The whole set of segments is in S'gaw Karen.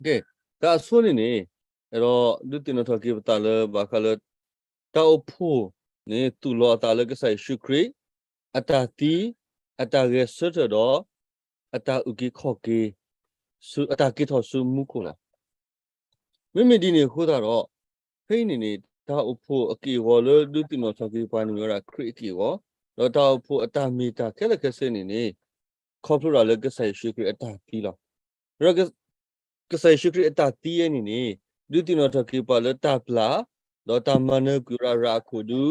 ကဲ, တၢ်အဆိန့ၣ်န့ၣ်, အဲၣ်ဒိးဒုးသ့ၣ်နီၣ်ထီၣ်က့ၤပသးလၢဘၣ်ဃးလၢ တၢ်အိၣ်ဖှိၣ်န့ၣ် သူၣ်လီၤအသးလၢကစၢ်ယ့ၣ်ၡူးခရံာ် အတၢ်သံ, အတၢ်ဂဲၤဆၢထၢၣ်ဒီး အတၢ်အုၣ်က့ၤခီၣ်က့ၤ, အတၢ်က့ၤထီၣ်ဆူမူခိၣ်လီၤ. မ့မ့ၢ်ဒ်န့ၣ်အဃိသတးဒီး, ဖဲအံၤန့ၣ်န့ၣ် တၢ်အိၣ်ဖှိၣ်အက့ၢ်အဂီၤလၢဒုးသ့ၣ်နီၣ်ထီၣ်က့ၤပှၤန့ၣ်မ့ၢ်ဝဲဒၣ်ခရံာ်အက့ၢ်အဂီၤ, ဒီးတၢ်အိၣ်ဖှိၣ်အတၢ်မ့ၢ်တၢ်ခဲလၢာ်ခဲဆ့န့ၣ်န့ၣ် ခီဖျိဒၣ်လၢကစၢ်ယ့ၣ်ၡူးခရံာ်အတၢ်သံလီၤ. ဒီး ကစၢ်ယ့ၣ်ၡူးခရံာ်အတၢ်သံအံၤန့ၣ်န့ၣ် ဒုးသ့ၣ်နီၣ်ထီၣ်က့ၤပှၤလၢတၢ်ပျၢ်, ဒီးတၢ်မၤနၢၤကွံာ်ဝဲဒၣ်ရၤအခိၣ်ဒူ,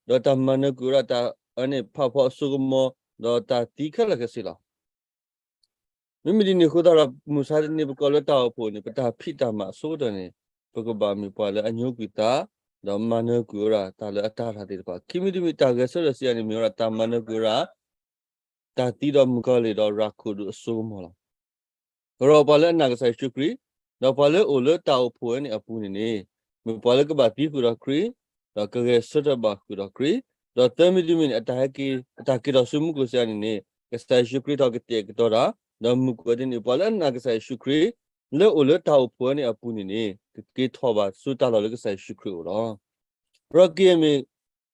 ဒီးတၢ်မၤနၢၤကွံာ်ဝဲဒၣ်တၢ်အန့ၣ်ဖးဖီအစိကမီၤ, ဒီးတၢ်သံခဲလၢာ်ခဲဆ့လီၤ. မ့မ့ၢ်ဒ်န့ၣ်အဃိသတးဒီး မုၢ်မဆါတနံၤပကိးလၢတၢ်အိၣ်ဖှိၣ်န့ၣ် ပတၢ်ဖံးတၢ်မၤအဆိကတၢၢ်န့ၣ် ပကဘၣ်မ့ၢ်ပှၤလၢအညိကွံာ်သး, ဒီးမၤနၢၤကွံာ်ဝဲဒၣ်တၢ်လၢအတၢ်ရဲၣ်တၢ်ကျဲၤသ့ၣ်တဖၣ်, ခံမံၤတမံၤတၢ်ဂဲၤဆၢထၢၣ်စံးယၤန့ၣ် မ့ၢ်ဝဲဒၣ်တၢ်မၤနၢၤကွံာ်ဝဲဒၣ် တၢ်သံဒီးမုၣ်ကီၤလံၢ်ဒီးရၤခိၣ်ဒူအစိကမီၤလီၤ. ဒီးပှၤလၢအနာ်ကစၢ်ယ့ၣ်ၡူးခရံာ်, ဒီးပှၤလၢအအိၣ်လၢတၢ်အိၣ်ဖှိၣ်ဝဲန့ၣ်အပူၤန့ၣ်န့ၣ်, မ့ၢ်ပှၤလၢကဘၣ်သံဃုာ်ဒီးခရံာ်, ဒီးကဂဲၤဆၢထၢၣ်ဘၣ်ဃုာ်ဒီးခရံာ်, ဒီးသၢမံၤတမံၤန့ၣ် အတၢ်ဟဲက့ၤ, အတၢ်က့ၤထီၣ်ဆူမူခိၣ်စံးယၤန့ၣ်န့ၣ် ကစၢ်ယ့ၣ်ၡူးခရံာ်ထီၣ်ကတဲာ်ကတီၤတၢ်, ဒီးမုၢ်ကွဲးတနံၤ ပှၤလၢအနာ်ကစၢ်ယ့ၣ်ၡူးခရံာ် လၢအအိၣ်လၢတၢ်အိၣ်ဖှိၣ်ဝဲန့ၣ်အပူၤန့ၣ်န့ၣ် ကက့ၤထီၣ်ဘၣ်ဆူတၢ်လီၢ်လၢကစၢ်ယ့ၣ်ၡူးခရံာ်အအိၣ်လီၤ. ဒီးက့ၤမ့ၢ်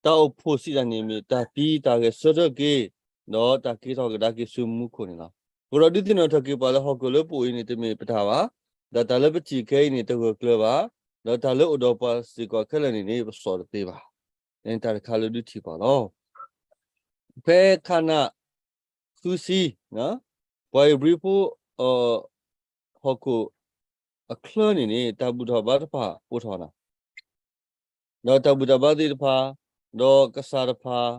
တၢ်အိၣ်ဖှိၣ်စံးတၢ်န့ၣ်မ့ၢ်တၢ်သံတၢ်ဂဲၤဆၢထၢၣ်က့ၤ, ဒီးတၢ်က့ၤထီၣ်ကဒါက့ၤဆူမူခိၣ်န့ၣ်လီၤ. အဃိဒီးဒုးသ့ၣ်နီၣ်ထီၣ်က့ၤပှၤလၢဟီၣ်ခိၣ်လၢပအိၣ်အံၤန့ၣ် တမ့ၢ်ပတၢ်ဘၣ်, ဒီးတၢ်လၢပထံၣ်ခဲအံၤန့ၣ် တဂၢၢ်ကျၢၤဘၣ်, ဒီးတၢ်လၢအိၣ်ဒီးပှၤစ့ၢ်ကီးခဲလၢာ်န့ၣ်န့ၣ် ပစိာ်တသ့ဘၣ်. တၢ်တခါလၢဒုးထံၣ်ပှၤလီၤ. ဖဲခါနၤဃုဆံ, ပှၤဧ့ၤဘြံၤဖိ ဟီၣ်ခိၣ်အချၢန့ၣ်န့ၣ် တၢ်ဘူၣ်ထီၣ်ဘါတဖၣ်အိၣ်ထီၣ်နၤ, ဒီးတၢ်ဘူၣ်တၢ်ဘါသ့ၣ်တဖၣ်, ဒီးကစၢ်တဖၣ်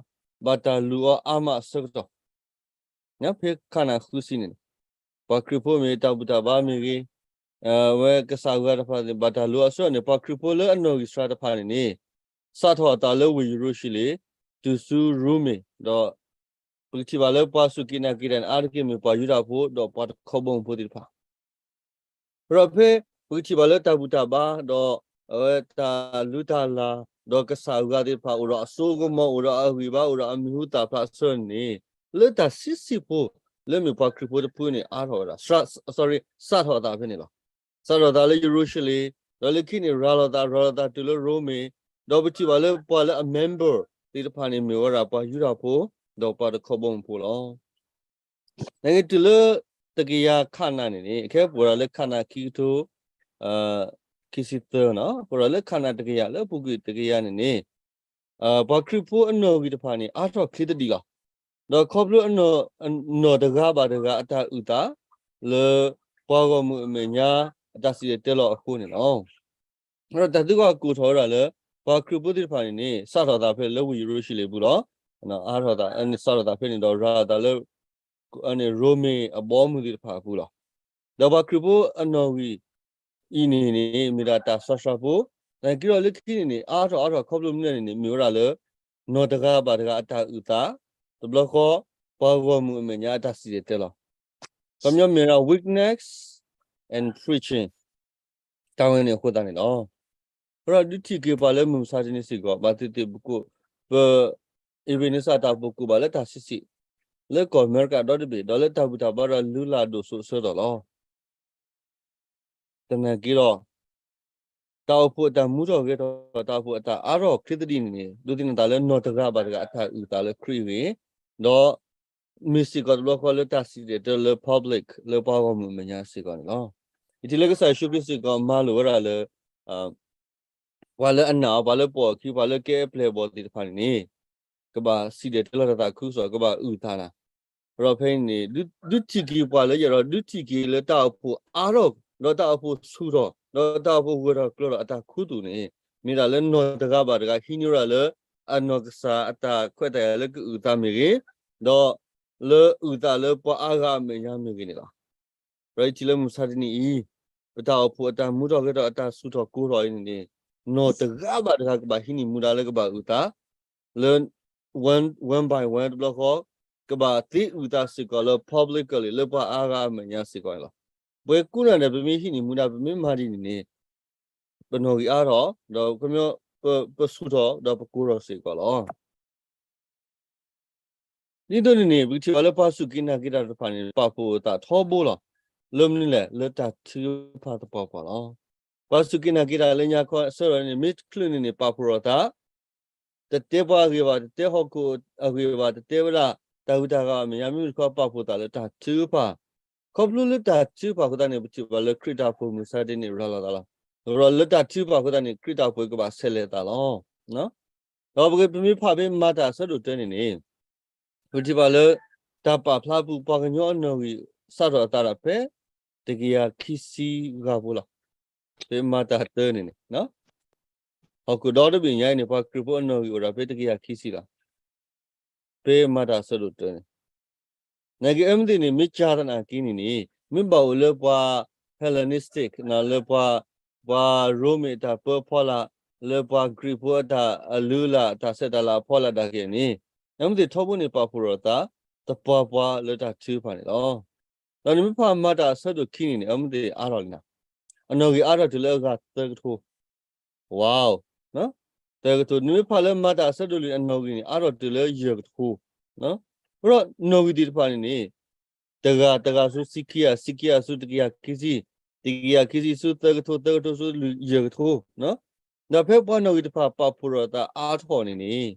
ဘၣ်တၢ်လူၤအီၤအါမးအဆၢကတီၢ်, ဖဲခါနၤဃုဆံန့ၣ်, ပှၤခရံာ်ဖိမ့ၢ်တၢ်ဘူၣ်တၢ်ဘါမ့ၢ်ဂ့ၤ, ဝဲကစၢ်အဂၤတဖၣ်န့ၣ် ဘၣ်တၢ်လူၤအီၤအဆၢန့ၣ် ပှၤခရံာ်ဖိလၢအနီၣ်ဂံၢ်စှၤတဖၣ်န့ၣ်န့ၣ် စးထီၣ်အသးလၢဝ့ၢ်ယရူၤၡလ့ၣ်, တုၤဆူရိမ့ၤ, ဒီးပကထံၣ်ဘၣ်လၢပှၤစူၢ်က့ၤနာ်က့ၤတၢ်န့ၣ် အါတက့ၢ်မ့ၢ်ပှၤယူဒၤဖိ ဒီးပှၤတခီဘီမုၢ်ဖိသ့ၣ်တဖၣ် ဒီးဖဲပကထံၣ်ဘၣ်လၢတၢ်ဘူၣ်တၢ်ဘါ ဒီးအဝဲတၢ်လုၢ်တၢ်လၢ် ဒီးကစၢ်အဂၤသ့ၣ်တဖၣ် အိၣ်ဒီးအစိကမီၤ အိၣ်ဒီးအဂံၢ်ဘါ အိၣ်ဒီးအမံၤဟူသၣ်ဖျါအဆၢန့ၣ်, လၢတၢ်ဆံးဆံးဖိ လၢမ့ၢ်ပှၤခရံာ်ဖိတဖုန့ၣ် အါထီၣ်ဝဲဒၣ်, sorry စးထီၣ်အသးဖဲန့ၣ်လီၤ. စးထီၣ်သးလၢယရူၤၡလ့ၣ်, ဒီးလၢခံန့ၣ် ရၤလီၤသး ရၤလီၤသးတုၤလၢရိမ့ၤ, ဒီးပထံၣ်ဘၣ်လၢပှၤလၢအ member သ့ၣ်တဖၣ်န့ၣ် မ့ၢ်ဝဲဒၣ်ပှၤယူဒၤဖိ ဒီးပှၤတခီဘီမုၢ်ဖိလီၤ. နက့ၤတုၤလၢတကယၤခါနၤန့ၣ်န့ၣ် အခဲပဝဲဒၣ်လၢခါနၤခံကထိ ခံဆံသၢန့ၣ်, ပဝဲဒၣ်လၢခါနၤတကယၤလၢအပူၤကွံာ်တကယၤန့ၣ်န့ၣ်, ပှၤခရံာ်ဖိအနီၣ်ဂံၢ်တဖၣ်န့ၣ် အါထီၣ်ချ့သဒံးလီၤ. ဒီးခီဖျိအနီၣ်တဂၤဘၣ်တဂၤအတၢ်အုၣ်သး လၢပှၤဂီၢ်မုၢ်အမဲာ်ညါအတၢ်စံၣ်တဲၤတဲလီၤအဃိန့ၣ်လီၤ. ဒီးတၢ်သံကွၢ်ကိးထီၣ်ဝဲဒၣ်လၢ ပှၤခရံာ်ဖိသ့ၣ်တဖၣ်န့ၣ်န့ၣ် စးထီၣ်သးဖဲလၢဝ့ၢ်ယရူၤၡလ့ၣ်အပူၤလီၤ. အါထီၣ်သး စးထီၣ်သးဖဲန့ၣ်ဒီး ရၤလီၤသးလၢ ရိမ့ၤအဘီအမုၢ်သ့ၣ်တဖၣ်အပူၤလီၤ. ဒီးပှၤခရံာ်ဖိအနီၣ်ဂံၢ်အံၤန့ၣ်န့ၣ် မ့ၢ်ဒၣ်တၢ်စှၤစှၤဖိ, သနာ်က့ဒီးလၢခံန့ၣ်န့ၣ် အါထီၣ်အါထီၣ်ခီဖျိမနုၤန့ၣ်န့ၣ် မ့ၢ်ဝဲဒၣ်လၢ နီၢ်တဂၤဘၣ်တဂၤအတၢ်အုၣ်သး, တဘျီဃီ ပှၤဂီၢ်မုၢ်အမဲာ်ညါအတၢ်စံၣ်တဲၤတဲလီၤ. ခီပညီမ့ၢ်ဝဲဒၣ် weakness and preaching တၢ်ဝဲန့ၣ်အဃိသတးန့ၣ်လီၤ. အဃိဒီးဒုးထံၣ်က့ၤပှၤလၢမုၢ်မဆါတနံၤစ့ၢ်ကီး ဘၣ်သ့ၣ်သ့ၣ်ပကိး ပ အ့ဘ့ၣ်နစၢၣ်တၢ်ပကိးဘၣ်လၢတၢ်ဆံးဆံး လၢကီၢ်အမဲရကၤဒီတဘ့ၣ် ဒီးလၢတၢ်ဘူၣ်တၢ်ဘါဒီးလုၢ်လၢ်ဒိၣ်စိအဆၢကတီၢ်လီၤ. သနာ်က့ဒီး တၢ်အိၣ်ဖှိၣ်အတၢ်မူထီၣ်ဂဲၤထီၣ် တၢ်အိၣ်ဖှိၣ်အတၢ်အါထီၣ်ချ့သဒံးန့ၣ်န့ၣ် ဒုးသ့ၣ်နီၣ်သးလၢနီၢ်တဂၤဘၣ်တဂၤအတၢ်အုၣ်သးလၢခရံာ်အဂ့ၢ်, ဒီးမ့ၢ်စ့ၢ်ကီးတဘျီဃီလၢတၢ်စံၣ်တဲၤတဲလၢ public လၢပှၤဂီၢ်မုၢ်အမဲာ်ညါစ့ၢ်ကီးန့ၣ်လီၤ. ယထံၣ်လၢကစၢ်ယ့ၣ်ၡူးခရံာ်စ့ၢ်ကီးမၤလိာ်ဝဲဒၣ်လၢ ပှၤလၢအနာ်အီၤ ပှၤလၢပိာ်အခံ ပှၤလၢကဲအပျဲၢ်အဘီၣ်သ့ၣ်တဖၣ်န့ၣ်န့ၣ် ကဘၣ်စံၣ်တဲၤတဲလီၤတၢ်သးခုကစီၣ် ကဘၣ်အုၣ်သးနၤ, ဒီးဖဲန့ၣ်န့ၣ် ဒုးထံၣ်က့ၤပှၤလၢယဲၢ်ဒီး ဒုးထံၣ်က့ၤလၢတၢ်အိၣ်ဖှိၣ်အါထီၣ် ဒီးတၢ်အိၣ်ဖှိၣ်ဆူၣ်ထီၣ် ဒီးတၢ်အိၣ်ဖှိၣ်ဂၢၢ်ထီၣ်ကျၢၤထီၣ်အတၢ်ခူသူၣ်န့ၣ် မ့ၢ်ဒၣ်လၢနီၢ်တဂၤဘၣ်တဂၤဟံးန့ၢ်ဝဲဒၣ်လၢ အနီၢ်ကစၢ်အတၢ်ခွဲးတၢ်ယာ်လၢကအုၣ်သးမ့ၢ်ဂ့ၤ, ဒီးလၢအုၣ်သးလၢပှၤအါဂၤအမဲာ်ညါမ့ၢ်ဂ့ၤန့ၣ်လီၤ. ဒီးယထံၣ်လၢမုၢ်မဆါတနံၤအံၤ ပတၢ်အိၣ်ဖှိၣ်အတၢ်မူထီၣ်ဂဲၤထီၣ်အတၢ်ဆူၣ်ထီၣ်ကိၢ်ထီၣ်အံၤန့ၣ်န့ၣ် နီၢ်တဂၤဘၣ်တဂၤကဘၣ်ဟံးန့ၢ်မူဒါလၢကဘၣ်အုၣ်သး လၢ one, one by one တဘျီဃီ ကဘၣ်သ့အုၣ်သးစ့ၢ်ကီးလၢ publicly လၢပှၤအါဂၤအမဲာ်ညါစ့ၢ်ကီးန့ၣ်လီၤ. ပှၤကိးဂၤဒဲး ပမ့ၢ်ဟံးန့ၢ်မူဒါ ပမ့ၢ်မၤဒ်န့ၣ်န့ၣ် ပနီၣ်ဂံၢ်အါထီၣ် ဒီးခီပညီ ပဆူၣ်ထီၣ် ဒီးပကိၢ်ထီၣ်စ့ၢ်ကီးလီၤ. ဒ်သိးန့ၣ်န့ၣ် ပကထံၣ်ဘၣ်လၢပှၤစူၢ်က့ၤနာ်က့ၤတၢ်တဖၣ်န့ၣ် ပာ်ဖှိၣ်အသးထီဘိလီၤ. လၢမနုၤလဲၣ်, လၢတၢ်ထုကဖၣ်သပှၢ်ပှၢ်လီၤ. ပှၤစူၢ်က့ၤနာ်က့ၤတၢ်လၢညါခီအဆၢထီၣ်န့ၣ် မ့ၢ်ချုးန့ၢ်န့ၣ် ပာ်ဖှိၣ်ထီၣ်သး, တတဲပှၤအဂ့ၢ်ဘၣ်, တတဲဟီၣ်ခိၣ်အဂ့ၢ်ဘၣ်, တတဲဝဲဒၣ်တၢ်ဂုၤတၢ်ဂၤအမဲာ်ညါ, မ့မ့ၢ်တခီပာ်ဖှိၣ်သးလၢတၢ်ထုကဖၣ်. ခီဖျိလၢတၢ်ထုကဖၣ်အဃိသတးန့ၣ် ပထံၣ်ဘၣ်လၢခရံာ်တၢ်အိၣ်ဖှိၣ်မုၢ်မဆါတနံၤန့ၣ် ရၤလီၤသးလီၤ. ဒီးလၢတၢ်ထုကဖၣ်အဃိသတးန့ၣ် ခရံာ်တၢ်အိၣ်ဖှိၣ်ကဘၣ်ဆဲးလဲၤအသးလီၤ. ဒီးပမ့ၢ်ဖးဖဲမၤတၢ်အဆၢဒိၣ်တၢန့ၣ်န့ၣ် ပထံၣ်ဘၣ်လၢ တၢ်ပာ်ဖျါပူၤ ပှၤကညီအနီၣ်ဂံၢ်စးထီၣ်အသးဒၣ်ဖဲ တကယၤခံဆံဂၤဖိလီၤ. ဖဲမၤတၢ်တၢန့ၣ်န့ၣ် ဟီၣ်ခိၣ်ဒီတဘ့ၣ်ညါအံၤန့ၣ် ပှၤခရံာ်ဖိအနီၣ်ဂံၢ်အိၣ်ဒၣ်ဖဲတကယၤခံဆံလီၤ. ဖဲမၤတၢ်အဆၢဒိၣ်တၢန့ၣ် နာ်က့အမ့ၢ်သ့ၣ်န့ၣ် မ့ၢ်ကၢ်သနာ်က့န့ၣ်န့ၣ် မ့ၢ်ဘၣ်အိၣ်လၢပှၤ Hellenistic လၢပှၤ ပှၤရိမ့ၤအတၢ်ပၢအဖီလာ်, လၢပှၤကရံးဖိအတၢ်အလုၢ်အလၢ် တၢ်ဆဲးတၢ်လၤအဖီလာ်ဒၣ်က့န့ၣ် အမ့ၢ်သ့ၣ်ထီဘိန့ၣ် ပာ်ဖှိၣ်ထီၣ်သး သပှၢ်ပှၢ်လၢတၢ်ထုကဖၣ်န့ၣ်လီၤ. ဒီးနမ့ၢ်ဖးမၤတၢ်အဆၢဒိၣ်ခံန့ၣ်န့ၣ် အမ့ၢ်သ့ၣ်အါထီၣ်လံနၤ, အနီၣ်ဂံၢ်အါထီၣ်တုၤလၢအဂၤသၢကထိ ဝါ သၢကထိ, နမ့ၢ်ဖးလၢမၤတၢ်အဆၢဒိၣ်လွံၢ်န့ၣ် အနီၣ်ဂံၢ်န့ၣ် အါထီၣ်တုၤလၢယဲၢ်ကထိ, အဃိဒီးနီၣ်ဂံၢ်သ့ၣ်တဖၣ်န့ၣ်န့ၣ် တဂၤတဂၤဆူဆံခံဂၤ, ဆံခံဂၤဆူတကယၤခံဆံ, တကယၤခံဆံဆူသၢကထိ, သၢကထိဆူယဲၢ်ကထိ, ဒီးဖဲပှၤနီၣ်ဂံၢ်တဖၣ်ပာ်ဖှိၣ်ထီၣ်သးအါထီၣ်န့ၣ်န့ၣ်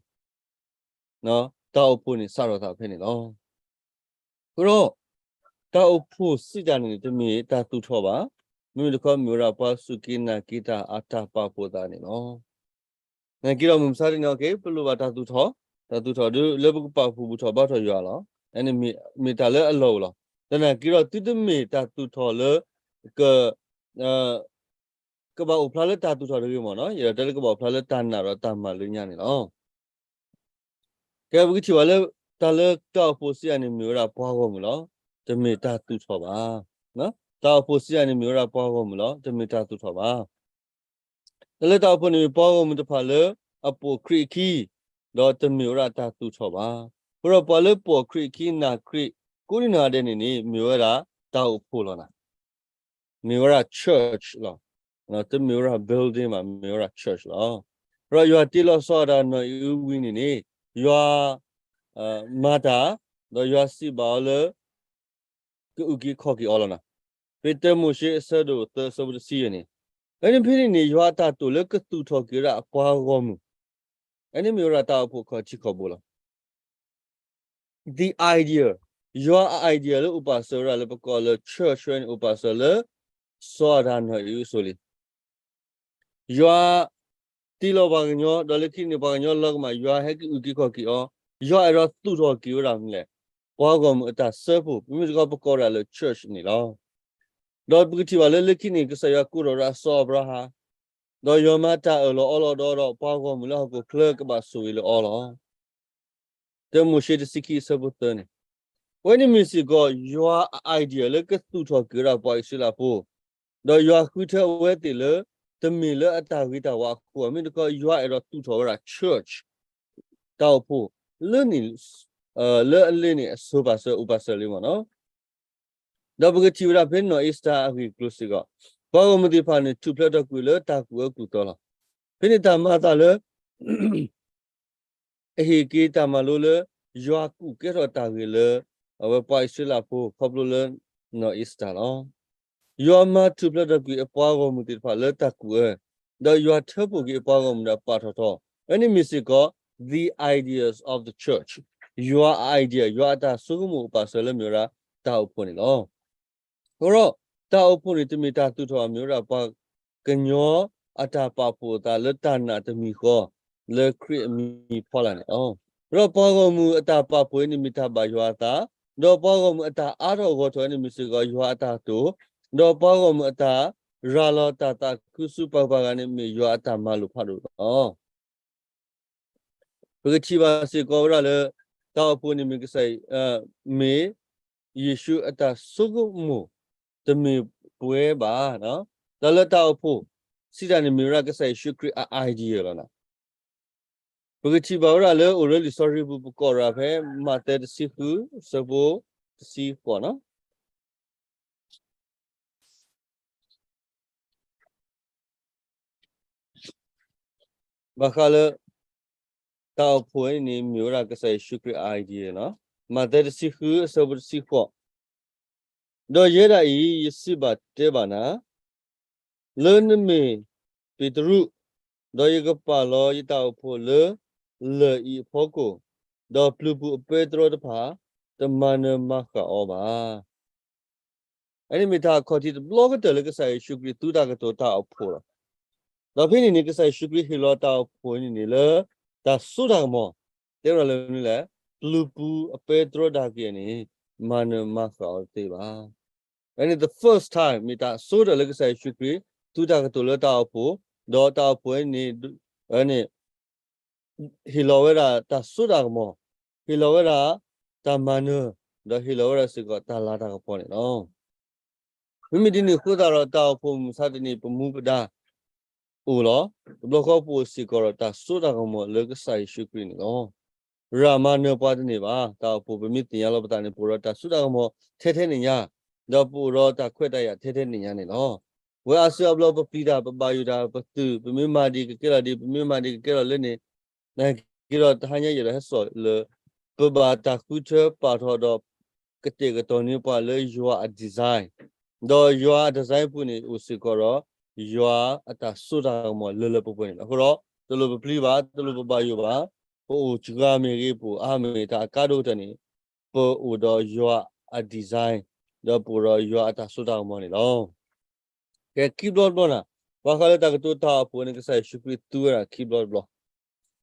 တၢ်အိၣ်ဖှိၣ်န့ၣ်စးထီၣ်သးဖဲန့ၣ်လီၤ. အဃိဒီး တၢ်အိၣ်ဖှိၣ်စံးတၢ်န့ၣ်န့ၣ် တမ့ၢ်တၢ်သူၣ်ထီၣ်ဘၣ်, မ့မ့ၢ်တခီမ့ၢ်ဝဲဒၣ်ပှၤစူၢ်က့ၤနာ်က့ၤတၢ်အတၢ်ပာ်ဖှိၣ်သးန့ၣ်လီၤ. နာ်က့ဒီးမုၢ်မဆါတနံၤ ပလိၣ်ဘၣ်တၢ်သူၣ်ထီၣ်, တၢ်သူၣ်ထီၣ်ဒ်လၢပကပာ်ဖှိၣ်ဘူၣ်ထီၣ်ဘါထီၣ်ယွၤလီၤ. အန့ၣ်မ့ၢ်တၢ်လၢအလီၢ်အိၣ်လီၤ. သနာ်က့ဒီး သုတမ့ၢ်တၢ်သူၣ်ထီၣ်လၢ က ကဘၣ်အိၣ်ဖျါလၢတၢ်သူၣ်ထီၣ်တဂ့ၤမ့ၢ်နီၤ, ယအဲၣ်ဒိးတဲလၢကဘၣ်အိၣ်ဖျါလၢတၢ်နာ်ဒီးတၢ်မၤလၢညါန့ၣ်လီၤ. ကဲ ပကထံၣ်ဘၣ်လၢ တၢ်လၢတၢ်အိၣ်ဖှိၣ်စံးတၢ်န့ၣ် မ့ၢ်ဝဲဒၣ်ပှၤဂီၢ်မုၢ်လီၤ. တမ့ၢ်တၢ်သူၣ်ထီၣ်ဘၣ်. တၢ်အိၣ်ဖှိၣ်စံးတၢ်န့ၣ် မ့ၢ်ဝဲဒၣ်ပှၤဂီၢ်မုၢ်လီၤ. တမ့ၢ်တၢ်သူၣ်ထီၣ်ဘၣ်. တၢ်လၢတၢ်အိၣ်ဖှိၣ်န့ၣ် မ့ၢ်ပှၤဂီၢ်မုၢ်တဖၣ်လၢအပိာ်ခရံာ်အခံ, ဒီးတမ့ၢ်ဝဲဒၣ်တၢ်သူၣ်ထီၣ်ဘၣ်. အဃိဒီးပှၤလၢပိာ်ခရံာ်အခံနာ်ခရံာ် ကိးဒံနီၢ်ဂၤဒဲးန့ၣ်န့ၣ် မ့ၢ်ဝဲဒၣ်တၢ်အိၣ်ဖှိၣ်လီၤနၤ. မ့ၢ်ဝဲဒၣ် church လီၤ. တမ့ၢ်ဝဲဒၣ် building ဘၣ်, မ့ၢ်ဝဲဒၣ် church လီၤ. အဃိဒီးယွၤတ့လီၤစီၤအၤဒၣ်နီၢ်အံၤအဝံၤန့ၣ်န့ၣ် ယွၤ မၤတၢ်, ဒီးယွၤစံးဘၣ်အီၤလၢ ကအုၣ်က့ၤခီၣ်က့ၤအီၤလီၤနၤ. ဖဲတၢမိၤၡ့အဆၢဒိၣ်သၢအဆၢဖိတဆံယဲၢ်န့ၣ်, အန့ၣ်ဖဲန့ၣ်န့ၣ် ယွၤအတၢ်တိာ်လၢကသူၣ်ထီၣ်က့ၤဝဲဒၣ်အပှၤဂီၢ်မုၢ်, အန့ၣ်မ့ၢ်ဝဲဒၣ်တၢ်အိၣ်ဖှိၣ်ခီၣ်ထံးခီၣ်ဘိလီၤ. The idea, ယွၤအ idea လၢအိၣ်ပာ်စၢၤဝဲဒၣ်လၢပကိးလၢ church ဝဲန့ၣ် အိၣ်ပာ်စၢၤလၢ စီၤအၤဒၣ်နီၢ်အံၤအစိၤလံ. ယွၤတ့လီၤပှၤကညီ, ဒီးလၢခံန့ၣ် ပှၤကညီလီၤကမၣ်, ယွၤဟဲကအုၣ်က့ၤခီၣ်က့ၤအီၤ, ယွၤအဲၣ်ဒိးသူၣ်ထီၣ်က့ၤဝဲဒၣ်မနုၤလဲၣ်, ပှၤဂီၢ်မုၢ်အတၢ်စၢဖှိၣ်, မ့မ့ၢ်တခီပကိးဒၣ်လၢ church န့ၣ်လီၤ. ဒီးပကထံၣ်ဘၣ်လၢလၢခံန့ၣ် ကစၢ်ယွၤကိးထီၣ်ဝဲဒၣ်စီၤအၤဘြၤဟၣ်, ဒီးယွၤမၤတၢ်အၢၣ်လီၤအီလီၤဒီး ပှၤဂီၢ်မုၢ်လၢဟီၣ်ခိၣ်ချၢကဘၣ်ဆိၣ်ဂ့ၤလၢအီၤလီၤ. တၢမိၤၡ့တဆံခံအဆၢဖိသၢန့ၣ်, အဝဲန့ၣ်မ့ၢ်စ့ၢ်ကီး ယွၤအ idea လၢကသူၣ်ထီၣ်က့ၤဝဲဒၣ်ပှၤအံၣ်စရ့လးဖိ, ဒီးယွၤဃုထၢအဝဲသ့ၣ်လၢ တမ့ၢ်လၢအတၢ်ဂ့ၤတၢ်ဝါအဃိ, မ့ၢ်တခီ ယွၤအဲၣ်ဒိးသူၣ်ထီၣ်ဝဲဒၣ် church တၢ်အိၣ်ဖှိၣ် လၢန့ၣ် လၢအလ့န့ၣ် အစိၤပာ်စၢၤ အိၣ်ပာ်စၢၤလံမ့ၢ်နီၤ. ဒီးပကထံၣ်ဝဲဒၣ်ဖဲနီၢ်အ့စတၢ်အဂ့ၢ်အကျိၤစ့ၢ်ကီး, ပှၤဂီၢ်မုၢ်သ့ၣ်တဖၣ်န့ၣ် ထူၣ်ဖျဲးထီၣ်ကွံာ်လၢတၢ်ကူၣ်အၢကူၣ်သီလီၤ. ဖဲန့ၣ်တၢ်မၤအသးလၢ အဟ့ၣ်က့ၤတၢ်မၤလိလၢ ယွၤကူၣ်ကဲထီၣ်တၢ်ဂ့ၤလၢ အဝဲပှၤအံၣ်စရ့လးဖိခီဖျိလၢ နီၢ်အ့စတၢ်လီၤ. ယွၤမၤထူၣ်ဖျဲးထီၣ်ကွံာ်အပှၤဂီၢ်မုၢ်သ့ၣ်တဖၣ်လၢတၢ်ကူၣ်အၢ, ဒီးယွၤထၢဖှိၣ်က့ၤအပှၤဂီၢ်မုၢ်ဒီးပာ်ထီၣ်ထီ, အဝဲန့ၣ်မ့ၢ်စ့ၢ်ကီး the ideas of the church, ယွၤအ idea, ယွၤအတၢ်ဆိကမိၣ်အပာ်စၢၤလၢမ့ၢ်ဝဲဒၣ်တၢ်အိၣ်ဖှိၣ်န့ၣ်လီၤ. အဃိဒီး တၢ်အိၣ်ဖှိၣ်န့ၣ် တမ့ၢ်တၢ်သူၣ်ထီၣ်ဘၣ်, မ့ၢ်ဝဲဒၣ်ပှၤကညီအတၢ်ပာ်ဖှိၣ်အသးလၢတၢ်နာ်တမံၤဃီ လၢခရံာ်အမံၤဖီလာ်န့ၣ်လီၤ. ဒီးပှၤဂီၢ်မုၢ်အတၢ်ပာ်ဖှိၣ်အံၤန့ၣ်မ့ၢ်တၢ်ဘၣ်ယွၤအသး, ဒီးပှၤဂီၢ်မုၢ်အတၢ်အါထီၣ်ဂီၢ်ထီၣ်အံၤန့ၣ်မ့ၢ်စ့ၢ်ကီးယွၤအတၢ်တိာ်, ဒီးပှၤဂီၢ်မုၢ်အတၢ်ရၤလီၤတၢ်သးခုဆူပှၤဂၤန့ၣ် မ့ၢ်ယွၤအတၢ်မၤလိာ်ဖးဒိၣ်လီၤ. ပကထံၣ်ဘၣ်စ့ၢ်ကီးဝဲဒၣ်လၢ တၢ်အိၣ်ဖှိၣ်န့ၣ်မ့ၢ်ကစၢ်, မ့ၢ်ယ့ၣ်ၡူးအတၢ်ဆိကမိၣ် တမ့ၢ်ပဝဲဘၣ်. တၢ်လၢတၢ်အိၣ်ဖှိၣ်စံးတၢ်န့ၣ်မ့ၢ်ဝဲဒၣ်ကစၢ်ယ့ၣ်ၡူးခရံာ်အ idea လီၤ. ပကထံၣ်ဘၣ်ဝဲဒၣ်လၢအိၣ်လၢလံာ်စီဆှံပူၤပကိးဒၣ်ဖဲ မးသဲတဆံဃု အဆၢဖိတဆံဃိးန့ၣ် ဘၣ်ဃးလၢ တၢ်အိၣ်ဖှိၣ်အံၤန့ၣ် မ့ၢ်ဝဲဒၣ်ကစၢ်ယ့ၣ်ၡူးခရံာ်အ idea လီၤ. မးသဲတဆံဃု အဆၢဖိတဆံဃိး, ဒီးယဲဒၣ်အံၤ ယစံးဘၣ်တဲဘၣ်နၤ, လၢနမ့ၢ်ပ့းတရူး, ဒီးယကပာ်လီၤယတၢ်အိၣ်ဖှိၣ်လၢလၢၢ်အံၤအဖီခိၣ်, ဒီးပျုၤပူၤအပဲတြီတဖၣ် တမၤနၢၤမၤဃၣ်အီၤဘၣ်. အန့ၣ်မ့ၢ်တၢ်အခီၣ်ထံးတဘျီကတၢၢ်လၢကစၢ်ယ့ၣ်ၡူးခရံာ်သူတၢ်ကတိၤတၢ်အိၣ်ဖှိၣ်လီၤ. ဒီးဖဲန့ၣ်န့ၣ် ကစၢ်ယ့ၣ်ၡူးခရံာ်ဟ့ၣ်လီၤတၢ်အိၣ်ဖှိၣ်န့ၣ်န့ၣ်လၢ တၢ်စိတၢ်ကမီၤ, တဲဝဲဒၣ်လၢမနုၤလဲၣ်, ပျုၤပူၤအပဲတြီတၢ်က့ၤန့ၣ် မၤနၢၤမၤဃၣ်အီၤတသ့ဘၣ်. အန့ၣ် the first time မ့ၢ်တၢ်အစိကတၢၢ်လၢကစၢ်ယ့ၣ်ၡူးခရံာ် သူတၢ်ကတိၤလၢတၢ်အိၣ်ဖှိၣ်, ဒီးတၢ်အိၣ်ဖှိၣ်န့ၣ် အန့ၣ် ဟ့ၣ်လီၤဝဲဒၣ်တၢ်စိတၢ်ကမီၤ, ဟ့ၣ်လီၤဝဲဒၣ်တၢ်မၤနၢၤ, ဒီးဟ့ၣ်လီၤဝဲဒၣ်စ့ၢ်ကီးတၢ်လၤတၢ်ကပီၤန့ၣ်လီၤ. မ့မ့ၢ်ဒ်န့ၣ်အဃိသတးဒီး တၢ်အိၣ်ဖှိၣ်မုၢ်မဆါတနံၤ ပမူပဒါအိၣ်လီၤ. တဘျီဃီပအိၣ်စ့ၢ်ကီးဒီးတၢ်စိတၢ်ကမီၤလၢကစၢ်ယ့ၣ်ၡူးခရံာ်န့ၣ်လီၤ. ရၤမၤနၢၤပှၤတန့ၢ်ဘၣ်. တၢ်အိၣ်ဖှိၣ်ပမ့ၢ်သ့ၣ်ညါလီၤပသးန့ၣ် ပအိၣ်ဒီးတၢ်စိတၢ်ကမီၤထဲထဲန့ၣ်ညါ, ဒီးပအိၣ်ဒီးတၢ်ခွဲးတၢ်ယာ်ထဲထဲန့ၣ်ညါန့ၣ်လီၤ. ဝဲအါစုအါဘျီပပျံၤတၢ် ပဘၣ်ယိၣ်တၢ် ပသုး ပမ့ၢ်မၤဒံးကကဲလီၤဒံး ပမ့ၢ်မၤဒံးကကဲလီၤလၢန့ၣ် နာ်က့ဒီးတဟါညါယအဲၣ်ဒိးဟဲစိာ်လၢ ပဘၣ်တၢ်ဃုထၢပာ်ထီၣ်ဒီး ကတဲာ်ကတီၤန့ၢ်ပှၤလၢယွၤအ design, ဒီးယွၤအ design ပူၤန့ၣ် အိၣ်စ့ၢ်ကီးဒီး ယွၤအတၢ်စိတၢ်ကမီၤလၢလၢပှဲၤပှဲၤန့ၣ်လီၤ. အဃိဒီး တလိၣ်ပပျံၤဘၣ်, တလိၣ်ပဘၣ်ယိၣ်ဘၣ်, ပအိၣ်စှၤမ့ၢ်ဂ့ၤ ပအိၣ်အါမ့ၢ်ဂ့ၤ တၢ်အကါဒိၣ်ကတၢၢ်န့ၣ် ပအိၣ်ဒီးယွၤအ design, ဒီးပအိၣ်ဒီးယွၤအတၢ်စိတၢ်ကမီၤန့ၣ်လီၤ. ကဲ ခံဘျီတဘျီနၤ, ဘၣ်ဃးလၢတၢ်ကတိၤတၢ်အိၣ်ဖှိၣ်န့ၣ် ကစၢ်ယ့ၣ်ၡူးခရံာ်သူဝဲဒၣ်ခံဘျီတဘျီ,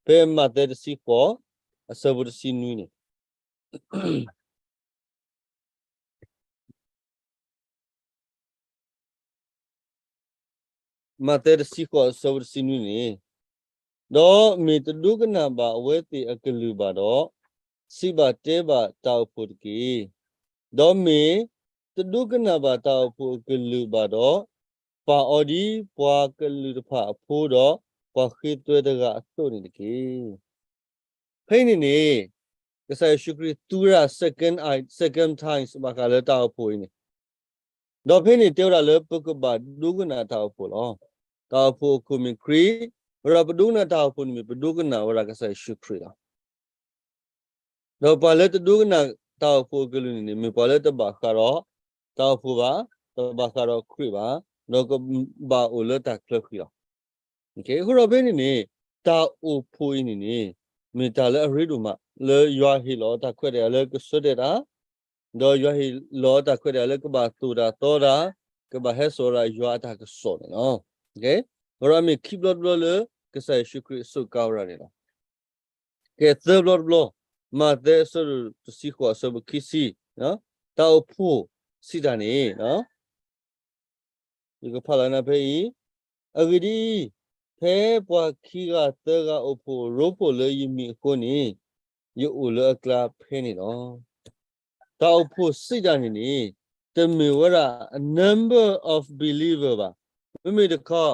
ဖဲမးသဲတဆံဃိး အဆၢဖိတဆံနွံန့ၣ် မးသဲတဆံဃိးအဆၢဖိတဆံနွံန့ၣ်, ဒီးမ့ၢ်တဒိကနၣ်ဘၣ်အဝဲသ့ၣ်အကလုၢ်ဘၣ်ဒီး, စံးဘၣ်တဲဘၣ်တၢ်အိၣ်ဖှိၣ်တက့ၢ်. ဒီးမ့ၢ်တဒိကနၣ်ဘၣ်တၢ်အိၣ်ဖှိၣ်အကလုၢ်ဘၣ်ဒီး, ပာ်အီၤဒ်ပှၤကလုာ်တဖၣ်အဖိဒီး ပှၤဃ့သွဲတဂၤအသိးန့ၣ်တက့ၢ်. ဖဲအံၤန့ၣ်န့ၣ် ကစၢ်ယ့ၣ်ၡူးခရံာ်သူဝဲဒၣ် second, second times ဘၣ်ဃးလၢတၢ်အိၣ်ဖှိၣ်အံၤန့ၣ်, ဒီးဖဲန့ၣ်တဲဝဲဒၣ်လၢပကဘၣ်ဒိကနၣ်တၢ်အိၣ်ဖှိၣ်လီၤ. တၢ်အိၣ်ဖှိၣ်အခိၣ်မ့ၢ်ခရံာ်, ဝဲဒၣ်ပဒိကနၣ်တၢ်အိၣ်ဖှိၣ်န့ၣ်မ့ၢ်ပဒိကနၣ်ဝဲဒၣ်ကစၢ်ယ့ၣ်ၡူးခရံာ်လီၤ. ဒီးပှၤလၢတဒိကနၣ်တၢ်အိၣ်ဖှိၣ်အကလုၢ်န့ၣ်န့ၣ် မ့ၢ်ပှၤလၢတဘၣ်ဃးဒီးတၢ်အိၣ်ဖှိၣ်ဘၣ်, တဘၣ်ဃးဒီးခရံာ်ဘၣ်, ဒီးကဘၣ်အိၣ်လၢတၢ်ချၢဃံလီၤ. အဃိဒီးဖဲန့ၣ်န့ၣ် တၢ်အိၣ်ဖှိၣ်အံၤန့ၣ်န့ၣ် မ့ၢ်တၢ်လၢအရ့ဒိၣ်မး လၢယွၤဟ့ၣ်လီၤတၢ်ခွဲးတၢ်ယာ်လၢကဆၢတဲာ်တၢ်, ဒီးယွၤဟ့ၣ်လီၤတၢ်ခွဲးတၢ်ယာ်လၢကဘၣ်သိၣ်တၢ်သီတၢ်, ကဘၣ်ဟဲစိာ်ဝဲဒၣ်ယွၤအတၢ်ကစီၣ်န့ၣ်လီၤ. အဃိဒီးမ့ၢ်ခံဘျီတဘျီလၢ ကစၢ်ယ့ၣ်ၡူးခရံာ်အစိကါဝဲဒၣ်န့ၣ်လီၤ. ကဲသၢဘျီတဘျီ, မးသဲအဆၢဒိၣ်တဆံဃိးအဆၢဖိခံဆံ, တၢ်အိၣ်ဖှိၣ်စံးတၢ်န့ၣ် ယကဖးလီၤနၤဖဲအံၤ, အဂ့ၢ်ဒ်အံၤ, ဖဲပှၤခံဂၤသၢဂၤအိၣ်ဖှိၣ်ရိဖှိၣ်လၢယမံၤအဃိန့ၣ်, ယအိၣ်လၢအကျါဖဲန့ၣ်လီၤ. တၢ်အိၣ်ဖှိၣ်စံးတၢ်န့ၣ်န့ၣ် တမ့ၢ်ဝဲဒၣ် a number of believer ဘၣ်. မ့မ့ၢ်တခီ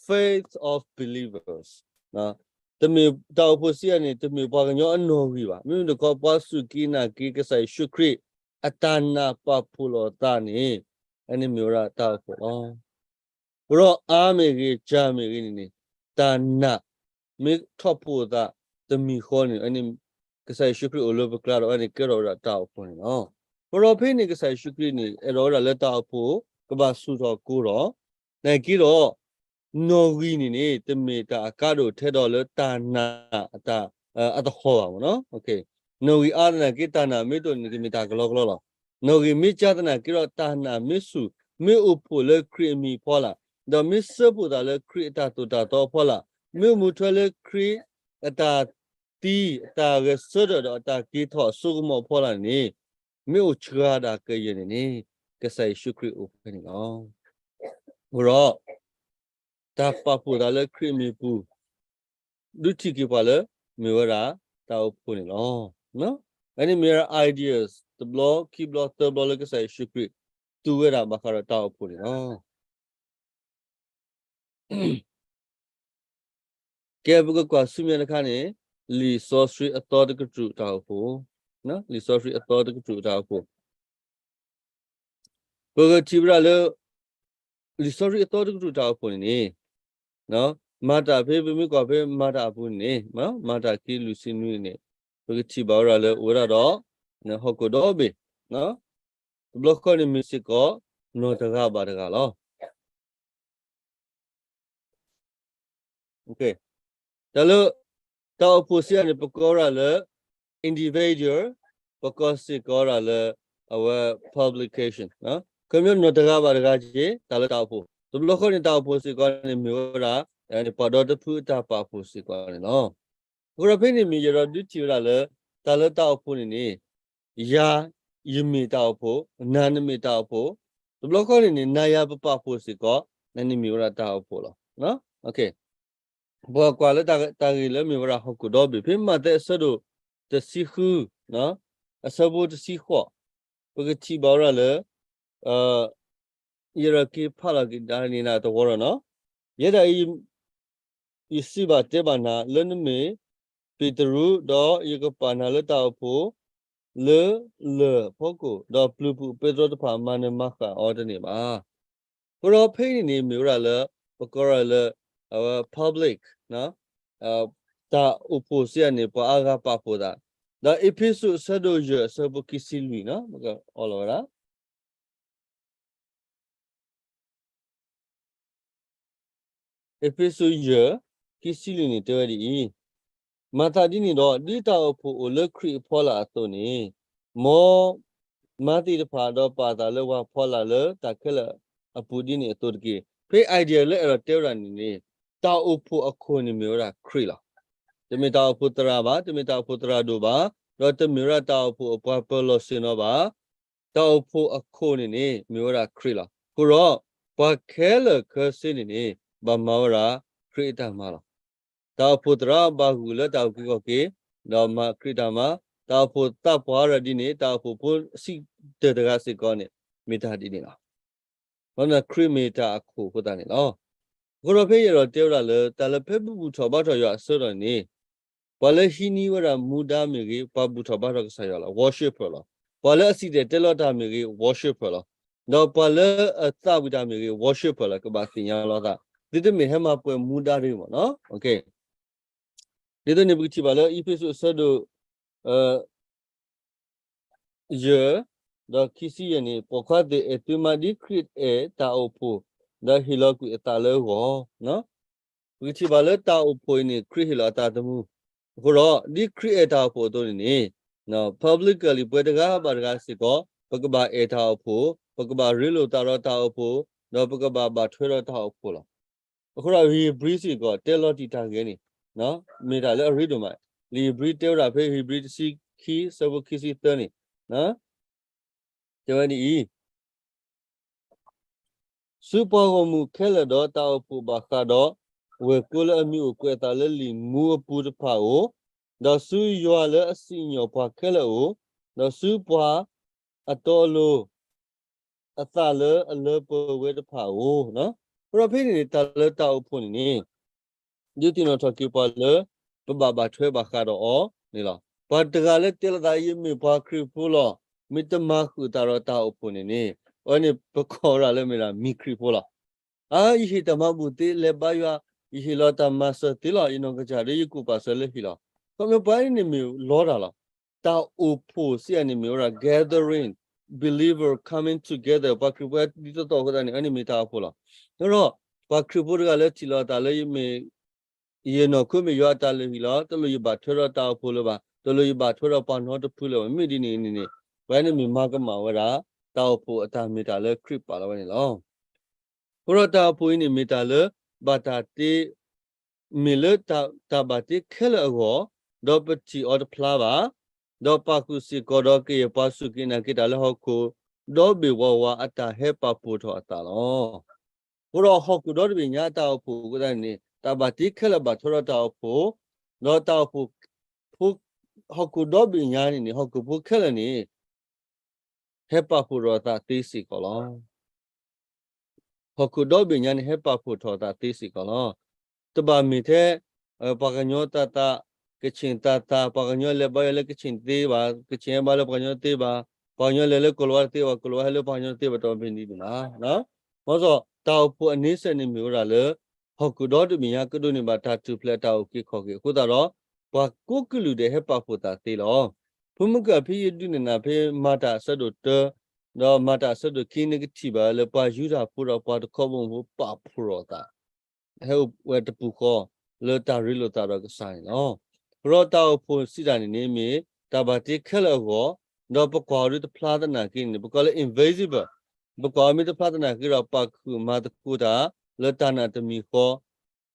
faith of believers တမ့ၢ် တၢ်အိၣ်ဖှိၣ်စံးတၢ်န့ၣ် တမ့ၢ်ပှၤကညီအနီၣ်ဂံၢ်ဘၣ်. မ့မ့ၢ်တခီ ပှၤစူၢ်က့ၤနာ်က့ၤကစၢ်ယ့ၣ်ၡူးခရံာ် အတၢ်နာ်ပာ်ဖှိၣ်လီၤအသးန့ၣ် အန့ၣ်မ့ၢ်ဝဲဒၣ်တၢ်အိၣ်ဖှိၣ်လီၤ. အဃိဒီးအါမ့ၢ်ဂ့ၤ ကၢ်မ့ၢ်ဂ့ၤန့ၣ်န့ၣ် တၢ်နာ်မ့ၢ်ထီၣ်ဖှိၣ်အသးတမံၤဃီန့ၣ် အန့ၣ် ကစၢ်ယ့ၣ်ၡူးခရံာ်အိၣ်လၢပကျါဒီး အန့ၣ်ကဲထီၣ်ဝဲဒၣ်တၢ်အိၣ်ဖှိၣ်န့ၣ်လီၤ. အဃိဒီးဖဲန့ၣ် ကစၢ်ယ့ၣ်ၡူးခရံာ်န့ၣ် အဲၣ်ဒိးဝဲဒၣ်လၢတၢ်အိၣ်ဖှိၣ်ကဘၣ်ဆူၣ်ထီၣ်ကိၤထီၣ်, နာ်က့ဒီး နီၣ်ဂံၢ်န့ၣ်န့ၣ် တမ့ၢ်တၢ်အကါဒိၣ်ထဲဒီးလၢတၢ်နာ်အတၢ် အတဟီၣ်ဘၣ်မ့ၢ်နီၤ. နီၣ်ဂံၢ်အါသနာ်က့ တၢ်နာ်မ့ၢ်တအိၣ်န့ၣ် ကမ့ၢ်တၢ်ကလီကလီလီၤ. နီၣ်ဂံၢ်မ့ၢ်ကၢသနာ်က့ဒီး တၢ်နာ်မ့ၢ်ဆူၣ် မ့ၢ်အိၣ်ဖှိၣ်လၢခရံာ်အမံၤအဖီလာ်, ဒီးမ့ၢ်စၢဖှိၣ်သးလၢခရံာ်အတၢ်သိၣ်တၢ်သီအဖီလာ်, မ့ၢ်အိၣ်မူထွဲလၢခရံာ်အတၢ်သံ အတၢ်ဂဲၤဆၢထၢၣ်ဒီးအတၢ်က့ၤထီၣ်အစိကမီၤအဖီလာ်န့ၣ် မ့ၢ်အိၣ်စှၤဒၣ်ကယဲၢ်န့ၣ်န့ၣ် ကစၢ်ယ့ၣ်ၡူးခရံာ်အိၣ်ဖဲန့ၣ်လီၤ. အဃိဒီး တၢ်ပာ်ဖှိၣ်သးလၢခရံာ်အမံၤပူၤ ဒုးထံၣ်က့ၤပှၤလၢ မ့ၢ်ဝဲဒၣ်တၢ်အိၣ်ဖှိၣ်န့ၣ်လီၤ. အန့ၣ်မ့ၢ်ဝဲဒၣ် ideas တဘျီ ခံဘျီ သၢဘျီလၢကစၢ်ယ့ၣ်ၡူးခရံာ် သူဝဲဒၣ်ဘၣ်ဃးဒီးတၢ်အိၣ်ဖှိၣ်န့ၣ်လီၤ. ကဲ ပကကွၢ်ဆူမဲာ်တခါန့ၣ် လံာ်စီဆှံအသီတကတြူၢ်တၢ်အိၣ်ဖှိၣ်, လံာ်စီဆှံအသီတကတြူၢ်တၢ်အိၣ်ဖှိၣ်, ပကထံၣ်ဝဲဒၣ်လၢ လံာ်စီဆှံအသီတကတြူၢ်တၢ်အိၣ်ဖှိၣ်န့ၣ်န့ၣ် မၤတၢ်ဖဲ ပမ့ၢ်ကွၢ်ဖဲမၤတၢ်အပူၤန့ၣ်န့ၣ် မၤတၢ်ခံလွံၢ်ဆံနွံန့ၣ်န့ၣ် ပကထံၣ်ဘၣ်ဝဲဒၣ်လၢအိၣ်ဝဲဒၣ်ဒီး ဟီၣ်ခိၣ်ဒီဘ့ၣ် တဘျီဃီန့ၣ်မ့ၢ်စ့ၢ်ကီး နီၢ်တဂၤဘၣ်တဂၤလီၤ. တၢ်လၢ တၢ်အိၣ်ဖှိၣ်စံးယၤန့ၣ် ပကိးဒၣ်လၢ individual, ပကိးစ့ၢ်ကီးဒၣ်လၢ အဝဲ publication, ခီပညီနီၢ်တဂၤဘၣ်တဂၤက့ၤ တၢ်လၢတၢ်အိၣ်ဖှိၣ်, တဘျီဃီန့ၣ် တၢ်အိၣ်ဖှိၣ်စ့ၢ်ကီးန့ၣ်မ့ၢ်ဝဲဒၣ် ပှၤဒီတဖုအတၢ်ပာ်ဖှိၣ်စ့ၢ်ကီးန့ၣ်လီၤ. အဃိဒီးဖဲန့ၣ်မ့ၢ်ယအဲၣ်ဒိးဒုးထံၣ်ဝဲဒၣ်လၢ တၢ်လၢတၢ်အိၣ်ဖှိၣ်န့ၣ်န့ၣ် ယၤ ယမ့ၢ်တၢ်အိၣ်ဖှိၣ်, နၤနမ့ၢ်တၢ်အိၣ်ဖှိၣ်, တဘျီဃီန့ၣ်န့ၣ် နၤယၤပပာ်ဖှိၣ်စ့ၢ်ကီး နန့ၣ်မ့ၢ်ဝဲဒၣ်တၢ်အိၣ်ဖှိၣ်လီၤ. ပကွၢ်လၢတၢ်ဂ့ၢ်လၢမ့ၢ်ဝဲဒၣ်ဟီၣ်ခိၣ်ဒီဘ့ၣ် ဖဲမးသဲအဆၢဒိၣ်တဆံဃု အဆၢဖိတဆံဃိး, ပကထံၣ်ဘၣ်ဝဲဒၣ်လၢ ယအဲၣ်ဒိးက့ၤဖးလီၤက့ၤဒၣ်န့ၣ်နၤတဝီလီၤနီၤ. ယဲဒၣ်အံၤ ယစံးဘၣ်တဲဘၣ်နၤလၢနမ့ၢ် ပ့းတရူး, ဒီးယကပာ်နၤလၢတၢ်အိၣ်ဖှိၣ် လၢလၢၢ်အဖီခိၣ်, ဒီးပျုၤပူၤပဲတြီတဖၣ် မၤနၢၤမၤဃၣ်အီၤတန့ၢ်ဘၣ်. အဃိဒီးဖဲအံၤန့ၣ်န့ၣ် မ့ၢ်ဝဲဒၣ်လၢ ပကိးဒၣ်လၢ အဝဲ public တၢ်အိၣ်ဖှိၣ်စံးယၤန့ၣ် ပှၤအါဂၤပာ်ဖှိၣ်သး, ဒီးအ့းဖ့းစူးအဆၢဒိၣ်ယဲၢ်အဆၢဖိခံဆံလွံၢ်နီၤ ပကအီလီၤဝဲဒၣ် အ့းဖ့းစူးယဲၢ် ခံဆံလွံၢ်န့ၣ်တဲဝဲဒ်အံၤ, မၤသးဒ်န့ၣ်ဒီး ဒ်တၢ်အိၣ်ဖှိၣ်အိၣ်လၢခရံာ်အဖီလာ်အသိးန့ၣ်, မ်မါသ့ၣ်တဖၣ်ဒီးပာ်အသးလၢပှၤဖီလာ်လၢတၢ်ခဲလၢာ်အပူၤဒ်န့ၣ်အသိးတက့ၢ်. ဖဲ idea လၢအဲၣ်ဒိးတဲဝဲဒၣ်န့ၣ်န့ၣ်, တၢ်အိၣ်ဖှိၣ်အခိၣ်န့ၣ်မ့ၢ်ဝဲဒၣ်ခရံာ်လီၤ. တမ့ၢ်တၢ်အိၣ်ဖှိၣ်သရၣ်ဘၣ်, တမ့ၢ်တၢ်အိၣ်ဖှိၣ်သရၣ်ဒိၣ်ဘၣ်, ဒီးတမ့ၢ်ဝဲဒၣ်တၢ်အိၣ်ဖှိၣ်အပှၤပၢၤလီၢ်ဆ့ၣ်နီၤဘၣ်. တၢ်အိၣ်ဖှိၣ်အခိၣ်န့ၣ်န့ၣ် မ့ၢ်ဝဲဒၣ်ခရံာ်လီၤ. အဃိဒီး ပှၤခဲလၢာ်ခဲဆ့န့ၣ်န့ၣ် ဘၣ်မၤဝဲဒၣ်ခရံာ်အတၢ်မၤလီၤ. တၢ်အိၣ်ဖှိၣ်သရၣ်ဘၣ်ဂုာ်လၢတၢ်အုၣ်က့ၤခီၣ်က့ၤ, ဒီးမၤခရံာ်တၢ်မၤ, တၢ်အိၣ်ဖှိၣ်သးပှၢ်ဒီးဒ်န့ၣ် တၢ်အိၣ်ဖှိၣ်ဖိစံးတၢ်တဂၤစ့ၢ်ကီးန့ၣ် မ့ၢ်တၢ်ဒ်န့ၣ်လီၤ. ခီခရံာ်မ့ၢ်တၢ်အခိၣ်အဃိသတးန့ၣ်လီၤ. အဃိဒီးဖဲယအဲၣ်ဒိးတဲဝဲဒၣ်လၢ တၢ်လၢဖဲပဘူၣ်ထီၣ်ဘါထီၣ်ယွၤအဆၢကတီၢ်န့ၣ် ပှၤလၢဟံးန့ၢ်ဝဲဒၣ်မူဒါမ့ၢ်ဂ့ၤ, ပှၤဘူၣ်ထီၣ်ဘါထီၣ်ကစၢ်ယွၤလီၤ, worshipper လီၤ. ပှၤလၢအစံၣ်တဲၤတဲလီၤတၢ်မ့ၢ်ဂ့ၤ, worshipper လီၤ. ဒီးပှၤလၢအသးဝံၣ်တၢ်မ့ၢ်ဂ့ၤ, worshipper လီၤ, ကဘၣ်သ့ၣ်ညါလီၤသး, သုတမ့ၢ်ဟဲမၤပှဲၤမူဒါတဂ့ၤမ့ၢ်နီၤ. ဒ်သိးန့ၣ် ပကထံၣ်ဘၣ်လၢအ့းဖ့းစူးအဆၢဒိၣ် ယဲၢ်, ဒီးခံဆံယဲၢ်န့ၣ်, ပိာ်ခွါသ့ၣ်, အဲၣ်သုမါဒ်ခရံာ်အဲၣ်တၢ်အိၣ်ဖှိၣ်, ဒီးဟ့ၣ်လီၤကွံာ်အသးလၢအဂီၢ်. ပကထံၣ်ဘၣ်လၢတၢ်အိၣ်ဖှိၣ်အံၤန့ၣ် ခရံာ်ဟ့ၣ်လီၤအသးသမူ. အဃိဒီး ဒ်ခရံာ်အဲၣ်တၢ်အိၣ်ဖှိၣ်အသိးန့ၣ်န့ၣ်, publicly ပှၤတဂၤဘၣ်တဂၤစ့ၢ်ကီး ပကဘၣ်အဲၣ်တၢ်အိၣ်ဖှိၣ်, ပကဘၣ်ရ့လိာ်သးဒီးတၢ်အိၣ်ဖှိၣ်, ဒီးပကဘၣ်ဘၣ်ထွဲဒီးတၢ်အိၣ်ဖှိၣ်လီၤ. အဃိဒီး ဧ့ၤဘြံၤစ့ၢ်ကီး တဲလီၤတံၢ်တၢ်ဂ့ၢ်န့ၣ် မ့ၢ်တၢ်လၢအရ့ဒိၣ်မး. လံာ်ဧ့ၤဘြံၤတဲဝဲဒၣ်ဖဲ ဧ့ၤဘြံၤတဆံခံ ဆၢဖိခံဆံသၢန့ၣ် တဲဝဲဒ်အံၤ, ဆူပှၤဂီၢ်မုၢ်ခဲလၢာ်ဒီးတၢ်အိၣ်ဖှိၣ်ဘၣ်ဃးဒီး ဝဲၢ်ကိလၢအမံၤအိၣ်ကွဲးအသးလၢလံာ်မူအပူၤတဖၣ်ဧိၤ, ဒီးဆူယွၤလၢအစံၣ်ညီၣ်ပှၤခဲလၢာ်ဧိၤ, ဒီးဆူပှၤအတီအလိၤ အသးလၢအလၢပှဲၤဝဲတဖၣ်ဧိၤ. အဃိဒီးဖဲန့ၣ်န့ၣ် တၢ်လၢတၢ်အိၣ်ဖှိၣ်န့ၣ်န့ၣ် ဒုးသ့ၣ်နီၣ်ထီၣ်က့ၤပှၤလၢ ပဘၣ်ဘၣ်ထွဲဘၣ်ဃးဒီးအီၤန့ၣ်လီၤ. ပှၤတဂၤလၢတဲလိာ်သး ယမ့ၢ်ပှၤခရံာ်ဖိလီၤ, မ့ၢ်တမၤဃုာ်သးဒီးတၢ်အိၣ်ဖှိၣ်န့ၣ်န့ၣ်, အဝဲန့ၣ်ပကိးဝဲဒၣ်လၢမ့ၢ်ဒၣ်မံၤခရံာ်ဖိလီၤ. အါ, ယဟ့ၣ်တၢ်မၤဘူၣ်သ့ လဲၤဘါယွၤ, ယဟ့ၣ်လီၤတၢ်မၤစၢၤသ့လီၤ, ယနီၢ်ကစၢ်ဒီးယကူၣ်ပာ်စၢၤလၢဟံၣ်လီၤ. ခီဖျိပှၤန့ၣ်မ့ၢ်လီတၢ်လီၤ. တၢ်အိၣ်ဖှိၣ်စံးယၤန့ၣ်မ့ၢ်ဝဲဒၣ် gathering, believer coming together, ပှၤခရံာ်ဖိဒ်သိးသိးအဃိသတးန့ၣ် အဝဲန့ၣ်မ့ၢ်တၢ်အိၣ်ဖှိၣ်လီၤ. ဒီး ပှၤခရံာ်ဖိတဂၤလၢထံၣ်လီၤအသးလၢယမ့ၢ် ယနီၢ်ခိမ့ၢ်ယွၤအတၢ်လုၢ်ဟံၣ်လီၤ, တလိၣ်ယဘၣ်ထွဲဒီးတၢ်အိၣ်ဖှိၣ်လၢၤဘၣ်, တလိၣ်ယဘၣ်ထွဲဒီးပှၤနီတဖုလၢၤဘၣ်. မ့မ့ၢ်ဒ်န့ၣ်န့ၣ်န့ၣ်, ပှၤန့ၣ်မ့ၢ်မၤကမၣ်ဝဲဒၣ် တၢ်အိၣ်ဖှိၣ်အတၢ်မ့ၢ်တၢ်လၢခရံာ်ပာ်လီၤဝဲန့ၣ်လီၤ. အဃိဒီးတၢ်အိၣ်ဖှိၣ်အံၤန့ၣ်မ့ၢ်တၢ်လၢ ဘၣ်တၢ်တ့ မ့ၢ်လၢတၢ်ဘၣ်တ့ခဲလၢာ်အဂီၢ်, ဒီးပထံၣ်အီၤတဖျါဘၣ်, ဒီးပာ်ဃုာ်စ့ၢ်ကီးဒီးကယဲၢ်ပှၤစူၢ်က့ၤနာ်က့ၤတၢ်လၢဟီၣ်ခိၣ်ဒီဘ့ၣ်ဝးဝးအတၢ်ဟဲပာ်ဖှိၣ်ထီၣ်အသးလီၤ. အဃိဒီးဟီၣ်ခိၣ်ဒီတဘ့ၣ်ညါအတၢ်အိၣ်ဖှိၣ်အဃိသတးန့ၣ်န့ၣ် တၢ်ဘၣ်တ့ခဲလၢာ်ဘၣ်ထွဲဒီးတၢ်အိၣ်ဖှိၣ်, ဒီးတၢ်အိၣ်ဖှိၣ်ဖိ ဟီၣ်ခိၣ်ဒီဘ့ၣ်ညါန့ၣ်န့ၣ် ဟီၣ်ခိၣ်ဖိခဲလၢာ်န့ၣ် ဟဲပာ်ဖှိၣ်ထီၣ်အသးသ့စ့ၢ်ကီးလီၤ. ဟီၣ်ခိၣ်ဒီဘ့ၣ်ညါန့ၣ် ဟဲပာ်ဖှိၣ်ထီၣ်အသးသ့စ့ၢ်ကီးလီၤ. တဘၣ်မ့ၢ်ထဲ ပှၤကညီသးသး, ကချ့ၣ်သးသး, ပှၤကညီလဲၤဘါယွၤလၢကချ့ၣ်တသ့ဘၣ်, ကချ့ၣ်ဟဲဘါလၢပှၤကညီတသ့ဘၣ်, ပှၤကညီလဲၤလၢကိၤလၤဝါတသ့ဘၣ်, ကိၤလၤဝါဟဲလၢပှၤကညီတသ့ဘၣ်, တမ့ၢ်ဒ်န့ၣ်ဘၣ်. မ်သိး တၢ်အိၣ်ဖှိၣ်အန့ဆၢၣ်န့ၣ်မ့ၢ်ဝဲဒၣ်လၢ ဟီၣ်ခိၣ်ဒီတဘ့ၣ်ညါကဒိးန့ၢ်ဘၣ်တၢ်ထူၣ်ဖျဲးအတၢ်အုၣ်က့ၤခီၣ်က့ၤအဃိသတးဒီး ပှၤကိးကလုာ်ဒဲးဟဲပာ်ဖှိၣ်သးသ့လီၤ. ဖိမုၣ်ကၢ်ဖဲယဒုးနဲၣ်နၤဖဲမၤတၢ်အဆၢဒိၣ်တၢ ဒီးမၤတၢ်အဆၢဒိၣ်ခံန့ၣ် ကထံၣ်ဘၣ်လၢပှၤယူဒၤဖိဒီးပှၤတခီဘီမုၢ်ဖိပာ်ဖှိၣ်ထီၣ်အသး ဟဲအိၣ်ဝဲတပူၤဃီ လၢတၢ်ရ့လိာ်သးဒီးကစၢ်န့ၣ်လီၤ. ဒီးတၢ်အိၣ်ဖှိၣ်စံးတၢ်န့ၣ်န့ၣ် မ့ၢ်တၢ်ဘၣ်တ့ခဲလၢာ်အဂီၢ်, ဒီးပကွၢ်အီၤဒ်တဖျါသနာ်က့န့ၣ် ပကိးလၢ invisible, ပကွၢ်အီၤမ့ၢ်တဖျါသနာ်က့ဒီး ပာ်ခုၣ်မၤသကိးတၢ် လၢတၢ်နာ်တမံၤ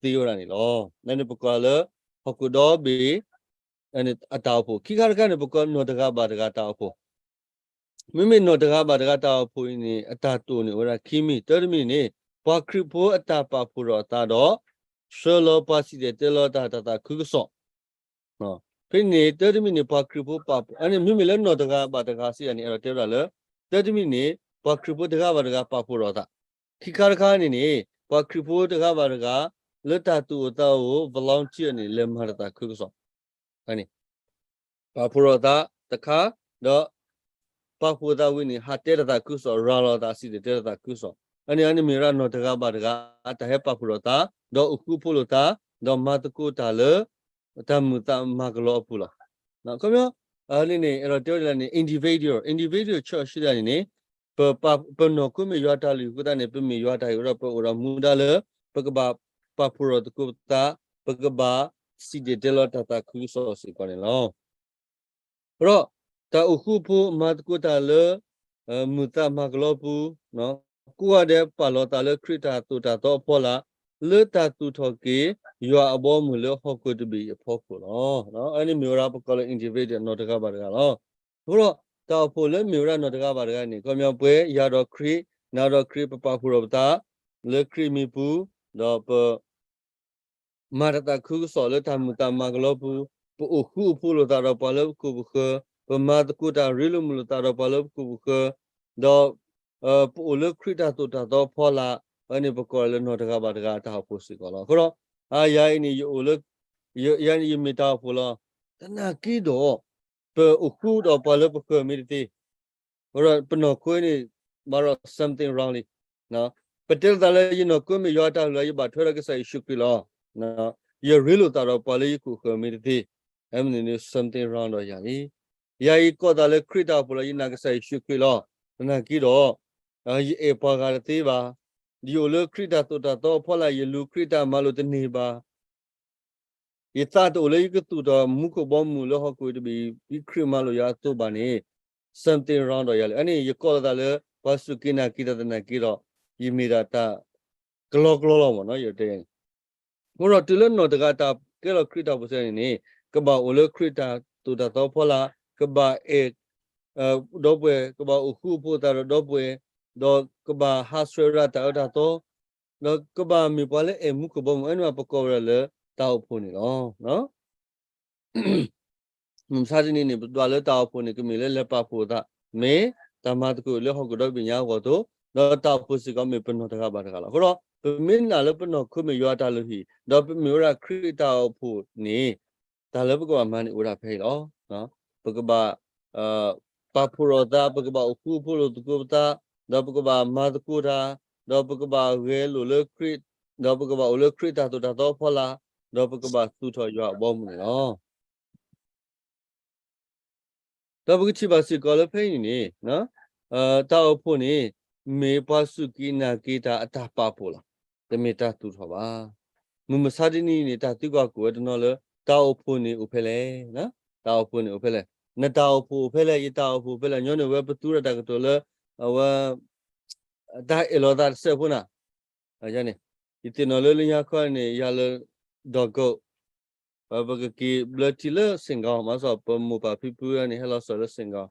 ဃီသ့ဝဲဒၣ်န့ၣ်လီၤ. န့ၣ်ပကွၢ်လၢ ဟီၣ်ခိၣ်ဒီဘ့ၣ် အတၢ်အိၣ်ဖှိၣ်, ခံခါတခါန့ၣ် ပကိးနီၢ်တဂၤဘၣ်တဂၤတၢ်အိၣ်ဖှိၣ် မ့မ့ၢ်နီၢ်တဂၤဘၣ်တဂၤတၢ်အိၣ်ဖှိၣ်အံၤန့ၣ် အတၢ်တိာ်န့ၣ်အိၣ်ဝဲဒၣ်ခံမံၤ, တၢတမံၤန့ၣ် ပှၤခရံာ်ဖိအတၢ်ပာ်ဖှိၣ်ထီၣ်အသးဒီး ဆှၢလီၤပှၤစံၣ်တဲၤတဲလီၤတၢ် တၢ်သးခုကစီၣ်, ဖဲန့ၣ် တၢတမံၤန့ၣ် ပှၤခရံာ်ဖိပာ်ဖှိၣ်, အန့ၣ်မ့မ့ၢ်လၢနီၢ်တဂၤဘၣ်တဂၤစံးန့ၣ် အဲၣ်ဒိးတဲဝဲဒၣ်လၢ တၢတမံၤန့ၣ် ပှၤခရံာ်ဖိတဂၤဘၣ်တဂၤပာ်ဖှိၣ်ထီၣ်အသး, ခံခါတခါန့ၣ်န့ၣ် ပှၤခရံာ်ဖိတဂၤဘၣ်တဂၤ လၢတၢ်သူၣ်အိၣ်သးအိၣ် volunteer န့ၣ် လဲၤမၤတၢ်သးခုကစီၣ် အန့ၣ် ပာ်ဖှိၣ်ထီၣ်သးတခါ, ဒီး ပာ်ဖှိၣ်သးဝံၤန့ၣ် ဟးတဲတၢ်သးခုကစီၣ်, ရၤလီၤသးစံၣ်တဲၤတဲလီၤတၢ်သးခုကစီၣ်, အန့ၣ် အန့ၣ်မ့ၢ်ဝဲဒၣ်နီၢ်တဂၤဘၣ်တဂၤ တၢ်ဟဲပာ်ဖှိၣ်ထီၣ်သး, ဒီးအိၣ်ဃူဖိးလိာ်သး, ဒီးမၤသကိးတၢ်လၢ တၢ်မုာ်သးမၤကလီအပူၤလီၤ. ခီပညီ အန့ၣ်န့ၣ် အဲၣ်ဒိးတဲဝဲဒၣ်န့ၣ် individual, individual church စံးတၢ်န့ၣ်န့ၣ် ပ ပနီၢ်ခိမ့ၢ်ယွၤတၢ်လုၢ်အဃိသတးန့ၣ် ပမ့ၢ်ယွၤတၢ်ဟ့ၣ်အဃိဒီး ပအိၣ်ဒီးမူဒါလၢ ပကဘၣ်ပာ်ဖှိၣ်ထီၣ်သကိးပသး, ပကဘၣ်စံၣ်တဲၤတဲလီၤတၢ်သးခုကစီၣ်စ့ၢ်ကီးန့ၣ်လီၤ. ဒီးတၢ်အိၣ်ဃူဖိးမၤသကိးတၢ်လၢ မုာ်သးမၤကလီပူၤ, ကိးဂၤဒဲးပာ်လီၤသးလၢခရံာ်တၢ်သိၣ်တၢ်သီအဖီလာ်, လၢတၢ်သူၣ်ထီၣ်က့ၤ ယွၤအဘီအမုၢ်လၢဟီၣ်ခိၣ်တဘ့ၣ်အံၤအဖီခိၣ်လီၤ. အန့ၣ်မ့ၢ်ဝဲဒၣ်ပကိးလၢ individual နီၢ်တဂၤဘၣ်တဂၤလီၤ. အဃိဒီး တၢ်အိၣ်ဖှိၣ်လၢမ့ၢ်ဝဲဒၣ်နီၢ်တဂၤဘၣ်တဂၤန့ၣ် ခီပညီပဝဲယၤဒီးခရံာ်, နၤဒီးခရံာ် ပပာ်ဖှိၣ်ထီၣ်ပသး လၢခရံာ်မံၤပူၤ, ဒီးပ မၤတၢ်သးခုကစီၣ်လၢတၢ်မုာ်သးမၤကလီပူၤ, ပအိၣ်ဃူအိၣ်ဖိးလိာ်သးဒီးပှၤလၢပခိၣ်ပဃၢၤ, ပမၤသကိးတၢ်ရ့လိာ်မုာ်လိာ်သးဒီးပှၤလၢပခိၣ်ပဃၢၤ, ဒီး ပအိၣ်လၢခရံာ်တၢ်သိၣ်တၢ်သီဖီလာ်, အန့ၣ်ပကိးလၢနီၢ်တဂၤဘၣ်တဂၤအတၢ်အိၣ်ဖှိၣ်စ့ၢ်ကီးလီၤ. အဃိဒီး အယၤအံၤန့ၣ် ယအိၣ်လၢ ယ ယၤန့ၣ်ယမ့ၢ်တၢ်အိၣ်ဖှိၣ်လီၤ. သနာ်က့ဒီး ပအိၣ်ဃူဒီးပှၤလၢပဃၢၤမ့ၢ်တသ့ အဃိဒီးပနီၢ်ခိန့ၣ် ဘၣ်ဒီး something wrong လံ. ပတဲလိာ်သးလၢယနီၢ်ခိမ့ၢ်ယွၤတၢ်လုၢ်လီၤ ယဘၣ်ထွဲဒီးကစၢ်ယ့ၣ်ၡူးခရံာ်လီၤ. ယရ့လိာ်သးဒီးပှၤလၢယခိၣ်ဃၢၤမ့ၢ်တသ့, အမနုၤန့ၣ် something wrong ဒီးယၤလံ. ယၤအံၤကိးသးလၢခရံာ်တၢ်အိၣ်ဖှိၣ်လီၤ, ယနာ်ကစၢ်ယ့ၣ်ၡူးခရံာ်လီၤ. သနာ်က့ဒီး ယအဲၣ်ပှၤဂၤတသ့ဘၣ်. ယအိၣ်လၢခရံာ်တၢ်သိၣ်တၢ်သီအဖီလာ်, ယလူၤခရံာ်တၢ်မၤလိာ်တန့ၢ်ဘၣ်. ယသးတအိၣ်လၢယကသူၣ်ထီၣ်မူခိၣ်ဘီမုၢ်လၢဟီၣ်ခိၣ်တဘ့ၣ်အံၤ ဒ်ခရံာ်မၤလိာ်ယၤအသိးဘၣ်န့ၣ် something wrong ဒီးယၤလံ. အန့ၣ် ယကိးလိာ်သးလၢ ပှၤစူၢ်က့ၤနာ်က့ၤတၢ်သနာ်က့ဒီး ယမ့ၢ်ဒၣ်တၢ်ကလီကလီလီၤမ့ၢ်နီၤ ယတဲန့ၣ်. အဃိဒီးတုၤလၢနီၢ်တဂၤတၢ်ကဲလီၤခရံာ်တၢ်အိၣ်ဖှိၣ်စ့ၢ်န့ၣ်န့ၣ် ကဘၣ်အိၣ်လၢခရံာ်တၢ်သိၣ်တၢ်သီဖီလာ်, ကဘၣ်အဲၣ် ဒီပုၢ်ဝဲၢ်, ကဘၣ်အိၣ်ဃူအိၣ်ဖိးသးဒီးဒီပုၢ်ဝဲၢ်, ဒီးကဘၣ်ဟးဆှဲးဝဲဒၣ်တၢ်အၢတၢ်သီ, ဒီးကဘၣ်မ့ၢ်ပှၤလၢအဲၣ်မူခိၣ်ဘီမုၢ်, အန့ၣ်ပကိးဝဲဒၣ်လၢတၢ်အိၣ်ဖှိၣ်န့ၣ်လီၤ. မုၢ်မဆါတနံၤန့ၣ် ပဒွးလၢတၢ်အိၣ်ဖှိၣ်န့ၣ် ကမ့ၢ်လၢလဲၤပာ်ဖှိၣ်သး, မ့ၢ်တၢ်မၤသကိးလၢဟီၣ်ခိၣ်ဒီဘ့ၣ်ညါအဂီၢ်အသိး, ဒီးတၢ်အိၣ်ဖှိၣ်စ့ၢ်ကီးမ့ၢ်ပနီၢ်တဂၤဘၣ်တဂၤလီၤ. အဃိဒီး ပမ့ၢ်နာ်လၢပနီၢ်ခိမ့ၢ်ယွၤတၢ်လုၢ်ဟံၣ်, ဒီးပမ့ၢ်ဝဲဒၣ်ခရံာ်တၢ်အိၣ်ဖှိၣ်န့ၣ် တၢ်လၢပကဘၣ်မၤန့ၣ်အိၣ်ဝဲဒၣ်ဖဲအံၤလီၤ. ပကဘၣ် ပာ်ဖှိၣ်ထီၣ်သး, ပကဘၣ်အိၣ်ဃူအိၣ်ဖိးလိာ်သကိးပသး, ဒီးပကဘၣ်မၤသကိးတၢ်, ဒီးပကဘၣ်ဂဲၤလိာ်လၢခရံာ်, ဒီးပကဘၣ်အိၣ်လၢခရံာ်တၢ်သိၣ်တၢ်သီအဖီလာ်, ဒီးပကဘၣ်သူၣ်ထီၣ်ယွၤအဘီအမုၢ်န့ၣ်လီၤ. ဒီးပကထံၣ်ဘၣ်စ့ၢ်ကီးလၢဖဲအံၤန့ၣ်န့ၣ် တၢ်အိၣ်ဖှိၣ်န့ၣ် မ့ၢ်ပှၤစူၢ်က့ၤနာ်က့ၤတၢ်အတၢ်ပာ်ဖှိၣ်လီၤ. တမ့ၢ်တၢ်သူၣ်ထီၣ်ဘၣ်. မုၢ်မဆါတနံၤန့ၣ် တၢ်သံကွၢ်ကိးဝဲတနီၤလၢ တၢ်အိၣ်ဖှိၣ်န့ၣ်အိၣ်ဖဲလဲၣ်. တၢ်အိၣ်ဖှိၣ်န့ၣ်အိၣ်ဖဲလဲၣ်. နတၢ်အိၣ်ဖှိၣ်အိၣ်ဖဲလဲၣ်, ယတၢ်အိၣ်ဖှိၣ်အိၣ်ဖဲလဲၣ်. ညီနုၢ်ဝဲ ပသူဝဲဒၣ်တၢ်ကတိၤလၢ အဝဲ တၢ်အဲၣ်လီၤသးတစဲးဖိနၤ, န့ၣ် ယသ့ၣ်နီၣ်လၢလၢညါခီန့ၣ် ယၤလၢ ဒီးက ပကက့ၤဘျၢထံလၢ Saigon, မၤစ့ၢ် ပမိၢ်ပၢ်ဖံဖုန့ၣ် ဟဲလီၤစၢၤလၢ Saigon,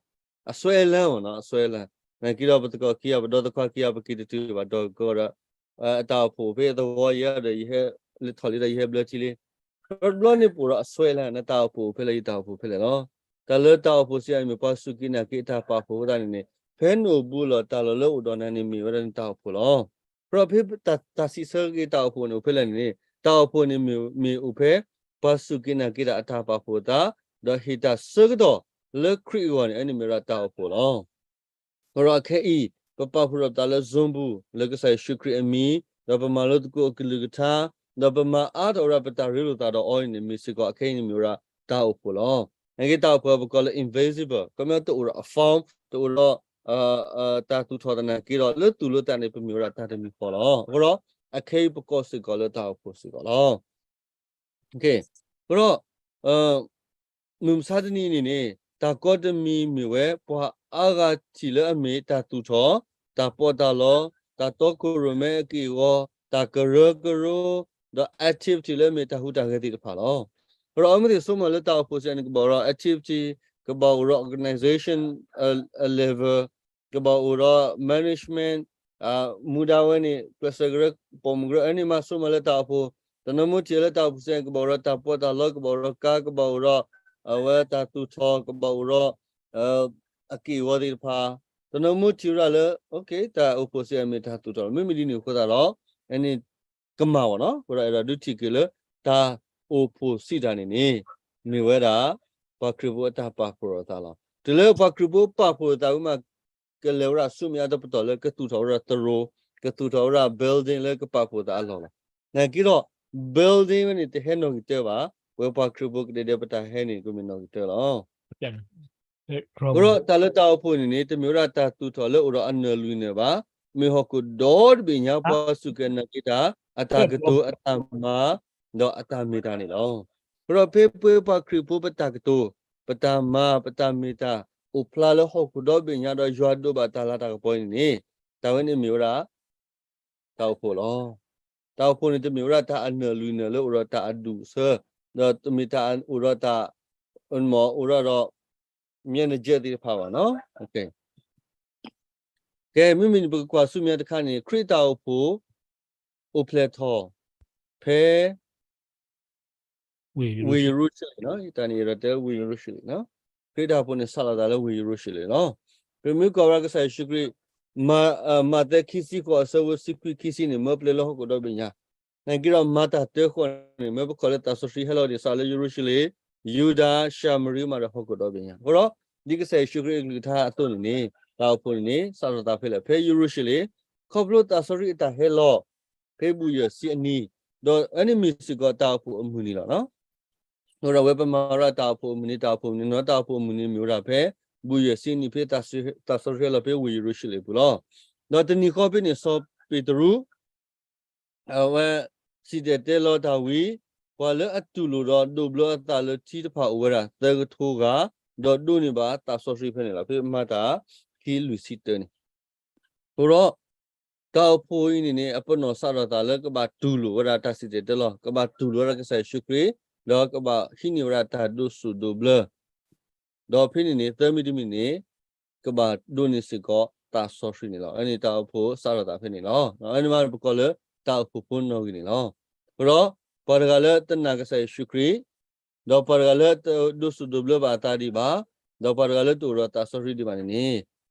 အစွဲလၢမ့ၢ်နီၤ, အစွဲလၢ နာ်က့ဒီးပသကိးခံဂၤ ပဒီသခွါခံဂၤ ပက့ၤတတုၤဘၣ် ဒီးကဒီး အတၢ်အိၣ်ဖှိၣ်ဖဲအသဝီ ယၤဒီး ယဟဲလၢထီၣ်လံဒီး ယဟဲဘျၢထံလံ. ဒီးတဘျီန့ၣ်ပအိၣ်ဒီးအစွဲလၢ နတၢ်အိၣ်ဖှိၣ်အိၣ်ဖဲလဲၣ်, ယတၢ်အိၣ်ဖှိၣ်အိၣ်ဖဲလဲၣ်လီၤ. တၢ်လၢတၢ်အိၣ်ဖှိၣ်စံးအါန့ၣ် မ့ၢ်ပှၤစူၢ်က့ၤနာ်က့ၤအတၢ်ပာ်ဖှိၣ်အဃိသတးန့ၣ်န့ၣ် ဖဲနအိၣ်ဘူးလီၤ တၢ်လီၢ်လၢအိၣ်ဒီးနၤန့ၣ် မ့ၢ်ဝဲဒၣ်နတၢ်အိၣ်ဖှိၣ်လီၤ. ဒီးဖဲတၢ်စံးဆၢက့ၤတၢ်အိၣ်ဖှိၣ်န့ၣ်အိၣ်ဖဲလဲၣ်န့ၣ်န့ၣ် တၢ်အိၣ်ဖှိၣ်န့ၣ်မ့ၢ်အိၣ်ဖဲ ပှၤစူၢ်က့ၤနာ်က့ၤတၢ်အတၢ်ပာ်ဖှိၣ်အသး ဒီးဟ့ၣ်တၢ်ဆၢကတီၢ်လၢခရံာ်အဂီၢ်န့ၣ် အန့ၣ်မ့ၢ်ဝဲဒၣ်တၢ်အိၣ်ဖှိၣ်လီၤ. ဒီးအခဲအံၤ ပပာ်ဖှိၣ်ထီၣ်ပသးလၢ Zoom ပူၤ လၢကစၢ်ယ့ၣ်ၡူးခရံာ်အမံၤ, ဒီးပမၤလိသကိးအကလုၢ်ကထါ, ဒီးပမၤအါထီၣ်ဝဲဒၣ်ပတၢ်ရ့လိာ်သးဒီးအီၤန့ၣ် မ့ၢ်စ့ၢ်ကီးအခဲအံၤန့ၣ်မ့ၢ်ဝဲဒၣ်တၢ်အိၣ်ဖှိၣ်လီၤ. နာ်က့တၢ်အိၣ်ဖှိၣ်ပကိးလၢ invisible, ခီပညီတအိၣ်ဒီးအ form, တအိၣ်ဒီး တၢ်သူၣ်ထီၣ်သနာ်က့ဒီး လၢသူၣ်လၢသးန့ၣ် ပမ့ၢ်ဝဲဒၣ်တၢ်တမံၤဃီလီၤ. အဃိဒီး အခဲအံၤပကိးစ့ၢ်ကီးလၢတၢ်အိၣ်ဖှိၣ်စ့ၢ်ကီးလီၤ. အဃိဒီး မုၢ်မဆါတနံၤအံၤန့ၣ်န့ၣ် တၢ်ကီတမံၤမ့ၢ်ဝဲ ပှၤအါဂၤထံၣ်လၢအမ့ၢ်တၢ်သူၣ်ထီၣ်, တၢ်ပီးတၢ်လီ, တၢ်တီခိၣ်ရိၣ်မဲအက့ၢ်အဂီၤ, တၢ်ကရၢကရိ, ဒီး activity လၢအမ့ၢ်တၢ်ဟူးတၢ်ဂဲၤသ့ၣ်တဖၣ်လီၤ. အဃိဒီးအမ့ၢ်သ့ၣ်ဆိကမိၣ်လၢတၢ်အိၣ်ဖှိၣ်စ့ၢ်န့ၣ် ကဘၣ်အိၣ်ဒီး activity, ကဘၣ်အိၣ်ဒီး organization, အ level, ကဘၣ်အိၣ်ဒီး management, မူဒါဝဲန့ၣ် ကျဲးစၢးကရၢ ပိာ်မုၣ်ကရၢ အန့ၣ်မးဆိကမိၣ်လၢတၢ်အိၣ်ဖှိၣ်, တနီၤမ့ၢ်ထံၣ်လၢတၢ်အိၣ်ဖှိၣ်စ့ၢ်န့ၣ် ကဘၣ်အိၣ်ဒီးတၢ်ပီးတၢ်လီ, ကဘၣ်အိၣ်ဒီးကါ, ကဘၣ်အိၣ်ဒီး အဝဲတၢ်သူၣ်ထီၣ်, ကဘၣ်အိၣ်ဒီး အက့ၢ်အဂီၤသ့ၣ်တဖၣ်, တနီၤမ့ၢ်ထံၣ်ဝဲဒၣ်လၢ တၢ်အိၣ်ဖှိၣ်စ့ၢ်အမ့ၢ်တၢ်သူၣ်ထီၣ်လီၤ. မ့မ့ၢ်ဒ်န့ၣ်အဃိသတးဒီး အန့ၣ် ကမၣ်ဝဲနီၤ. အဃိဒီးအဲၣ်ဒိးဒုးထံၣ်က့ၤလၢ တၢ်အိၣ်ဖှိၣ်စံးတၢ်န့ၣ်န့ၣ် မ့ၢ်ဝဲဒၣ် ပှၤခရံာ်ဖိအတၢ်ပာ်ဖှိၣ်ထီၣ်သးလီၤ. တုၤလၢပှၤခရံာ်ဖိပာ်ဖှိၣ်ထီၣ်သးဝံၤမး ကလဲၤဝဲဒၣ်ဆူမဲာ်ညါတပတီၢ်လၢကသူၣ်ထီၣ်ဝဲဒၣ်သရိာ်, ကသူၣ်ထီၣ်ဝဲဒၣ် building လၢကပာ်ဖှိၣ်သးအလီၢ်လီၤ. နာ်က့ဒီး building ဝဲန့ၣ်တဟဲနီၣ်ဂံၢ်တၢဘၣ်, ပဝဲပှၤခရံာ်ဖိကဒဲကဒဲပတၢ်ဟဲန့ၣ် ကမ့ၢ်နီၣ်ဂံၢ်တၢလီၤ. အဃိဒီးတၢ်လၢတၢ်အိၣ်ဖှိၣ်န့ၣ်န့ၣ် တမ့ၢ်ဝဲဒၣ်တၢ်သူၣ်ထီၣ်လၢအိၣ်ဒီးအနၢၤလွံၢ်နၢၤဘၣ်. မ့ၢ်ဟီၣ်ခိၣ်ဒီတဘ့ၣ်ညါ ပှၤစူၢ်က့ၤနာ်က့ၤတၢ် အတၢ်ကတိၤ အတၢ်မၤ ဒီးအတၢ်မ့ၢ်တၢ်န့ၣ်လီၤ. အဃိဒီးဖဲပဝဲပှၤခရံာ်ဖိပတၢ်ကတိၤ ပတၢ်မၤ ပတၢ်မ့ၢ်တၢ် အိၣ်ဖျါလၢဟီၣ်ခိၣ်ဒီဘ့ၣ်ညါဒီးယွၤဒိးဘၣ်တၢ်လၤတၢ်ကပီၤအံၤန့ၣ်န့ၣ် တၢ်ဝဲန့ၣ်မ့ၢ်ဝဲဒၣ် တၢ်အိၣ်ဖှိၣ်လီၤ. တၢ်အိၣ်ဖှိၣ်န့ၣ် တမ့ၢ်ဝဲဒၣ်တၢ်အနၢၤလွံၢ်နၢၤလၢအိၣ်ဒီးတၢ်အဒူၣ်အဆၢ, ဒီးတမ့ၢ်တၢ်အိၣ်ဒီးတၢ် အိၣ်ဒီး မ့ၢ်နကဲသ့ၣ်တဖၣ်ဘၣ်နီၤ. ကဲ မ့မ့ၢ်န့ၣ် ပကကွၢ်ဆူမဲာ်ညါတခါန့ၣ် ခရံာ်တၢ်အိၣ်ဖှိၣ် အိၣ်ဖျဲၣ်ထီၣ် ဖဲ ဝ့ၢ်ယရူၤၡလ့ၣ်, တၢ်န့ၣ်အဲၣ်ဒိးတဲဝ့ၢ်ယရူၤၡလ့ၣ်, ခရံာ်တၢ်အိၣ်ဖှိၣ်န့ၣ် စးထီၣ်သးလၢဝ့ၢ်ယရူၤၡလ့ၣ်လီၤ. ပမ့ၢ်ကွၢ်ဝဲဒၣ်ကစၢ်ယ့ၣ်ၡူးခရံာ် မးသဲခံဆံဃိး အဆၢဖိတဆံခွံခံဆံန့ၣ် မၢပျဲလၢဟီၣ်ခိၣ်ဒီဘ့ၣ်ညါ, နာ်က့ဒီးမၤတၢ်တၢဃီန့ၣ် မ့ၢ်ပခီၣ်လၢသးစီဆှံဟဲလီၤန့ၣ် စးလၢယရူၤၡလ့ၣ်, ယူဒၤ, ၡၤမရံမးဒီးဟီၣ်ခိၣ်ဒီဘ့ၣ်ညါ. အဃိဒီး ဒ်ကစၢ်ယ့ၣ်ၡူးခရံာ်အကလုၢ်ကထါအသိးန့ၣ်န့ၣ် တၢ်အိၣ်ဖှိၣ်န့ၣ်န့ၣ် စးထီၣ်သးဖဲလဲၣ်, ဖဲယရူၤၡလ့ၣ်, ခီဖျိသးစီဆှံအတၢ်ဟဲလီၤ ဖဲဘူးယဲၢ်ဆံအနံၤ, ဒီးအန့ၣ်မ့ၢ်စ့ၢ်ကီးတၢ်အိၣ်ဖှိၣ်အမုၢ်နံၤလီၤ. အဃိဒီးအဝဲပမၤဝဲဒၣ်တၢ်အိၣ်ဖှိၣ်အမုၢ်နံၤ တၢ်အိၣ်ဖှိၣ်အမုၢ်နံၤ နီၢ်တၢ်အိၣ်ဖှိၣ်အမုၢ်နံၤမ့ၢ်ဝဲဒၣ်ဖဲ ဘူးယဲၢ်ဆံအနံၤ ဖဲသးစီဆှံဟဲလီၤဖဲဝ့ၢ်ယရူၤၡလ့ၣ်အပူၤလီၤ. ဒီးတနံၤဃီဖဲန့ၣ် စီၤပ့းတရူး အဝဲစံၣ်တဲၤတဲလီၤတၢ်ဝံၤ ပှၤလၢအတူၢ်လိာ်ဒီးဒိးဘျၢအသးလၢထံတဖၣ်အိၣ်ဝဲဒၣ်သၢကထိဂၤ, ဒီးဒိးန့ၢ်ဘၣ်သးစီဆှံဖဲန့ၣ်လီၤ. ဖဲမၤတၢ်ခံလွံၢ်ဆံတၢန့ၣ် အဃိဒီး တၢ်အိၣ်ဖှိၣ်အံၤန့ၣ်န့ၣ် အပနီၣ်စးထီၣ်သးလၢကဘၣ်တူၢ်လိာ်ဝဲဒၣ်တၢ်စံၣ်တဲၤတဲလီၤ, ကဘၣ်တူၢ်လိာ်ဝဲဒၣ်ကစၢ်ယ့ၣ်ၡူးခရံာ်, ဒီးကဘၣ်ဟံးန့ၢ်ဝဲဒၣ်တၢ်ဒိးဆူၣ်ဒိးဘျၢ ဒီးဖဲန့ၣ်န့ၣ် သၢမံၤတမံၤန့ၣ် ကဘၣ်ဒိးန့ၢ်စ့ၢ်ကီးသးစီဆှံန့ၣ်လီၤ. အန့ၣ်တၢ်အိၣ်ဖှိၣ်စးထီၣ်သးဖဲန့ၣ်လီၤ. အန့ၣ်မးပကိးလၢတၢ်အိၣ်ဖှိၣ်ဖိနီၣ်ဂံၢ်န့ၣ်လီၤ. အဃိဒီး ပှၤတဂၤလၢတနာ်ကစၢ်ယ့ၣ်ၡူးခရံာ် ဒီးပှၤတဂၤလၢတဒိးဆူၣ်ဒိးဘျၢဘၣ်အသးဒံးဘၣ်, ဒီးပှၤတဂၤလၢတအိၣ်ဒီးသးစီဆှံဒံးဘၣ်န့ၣ်န့ၣ်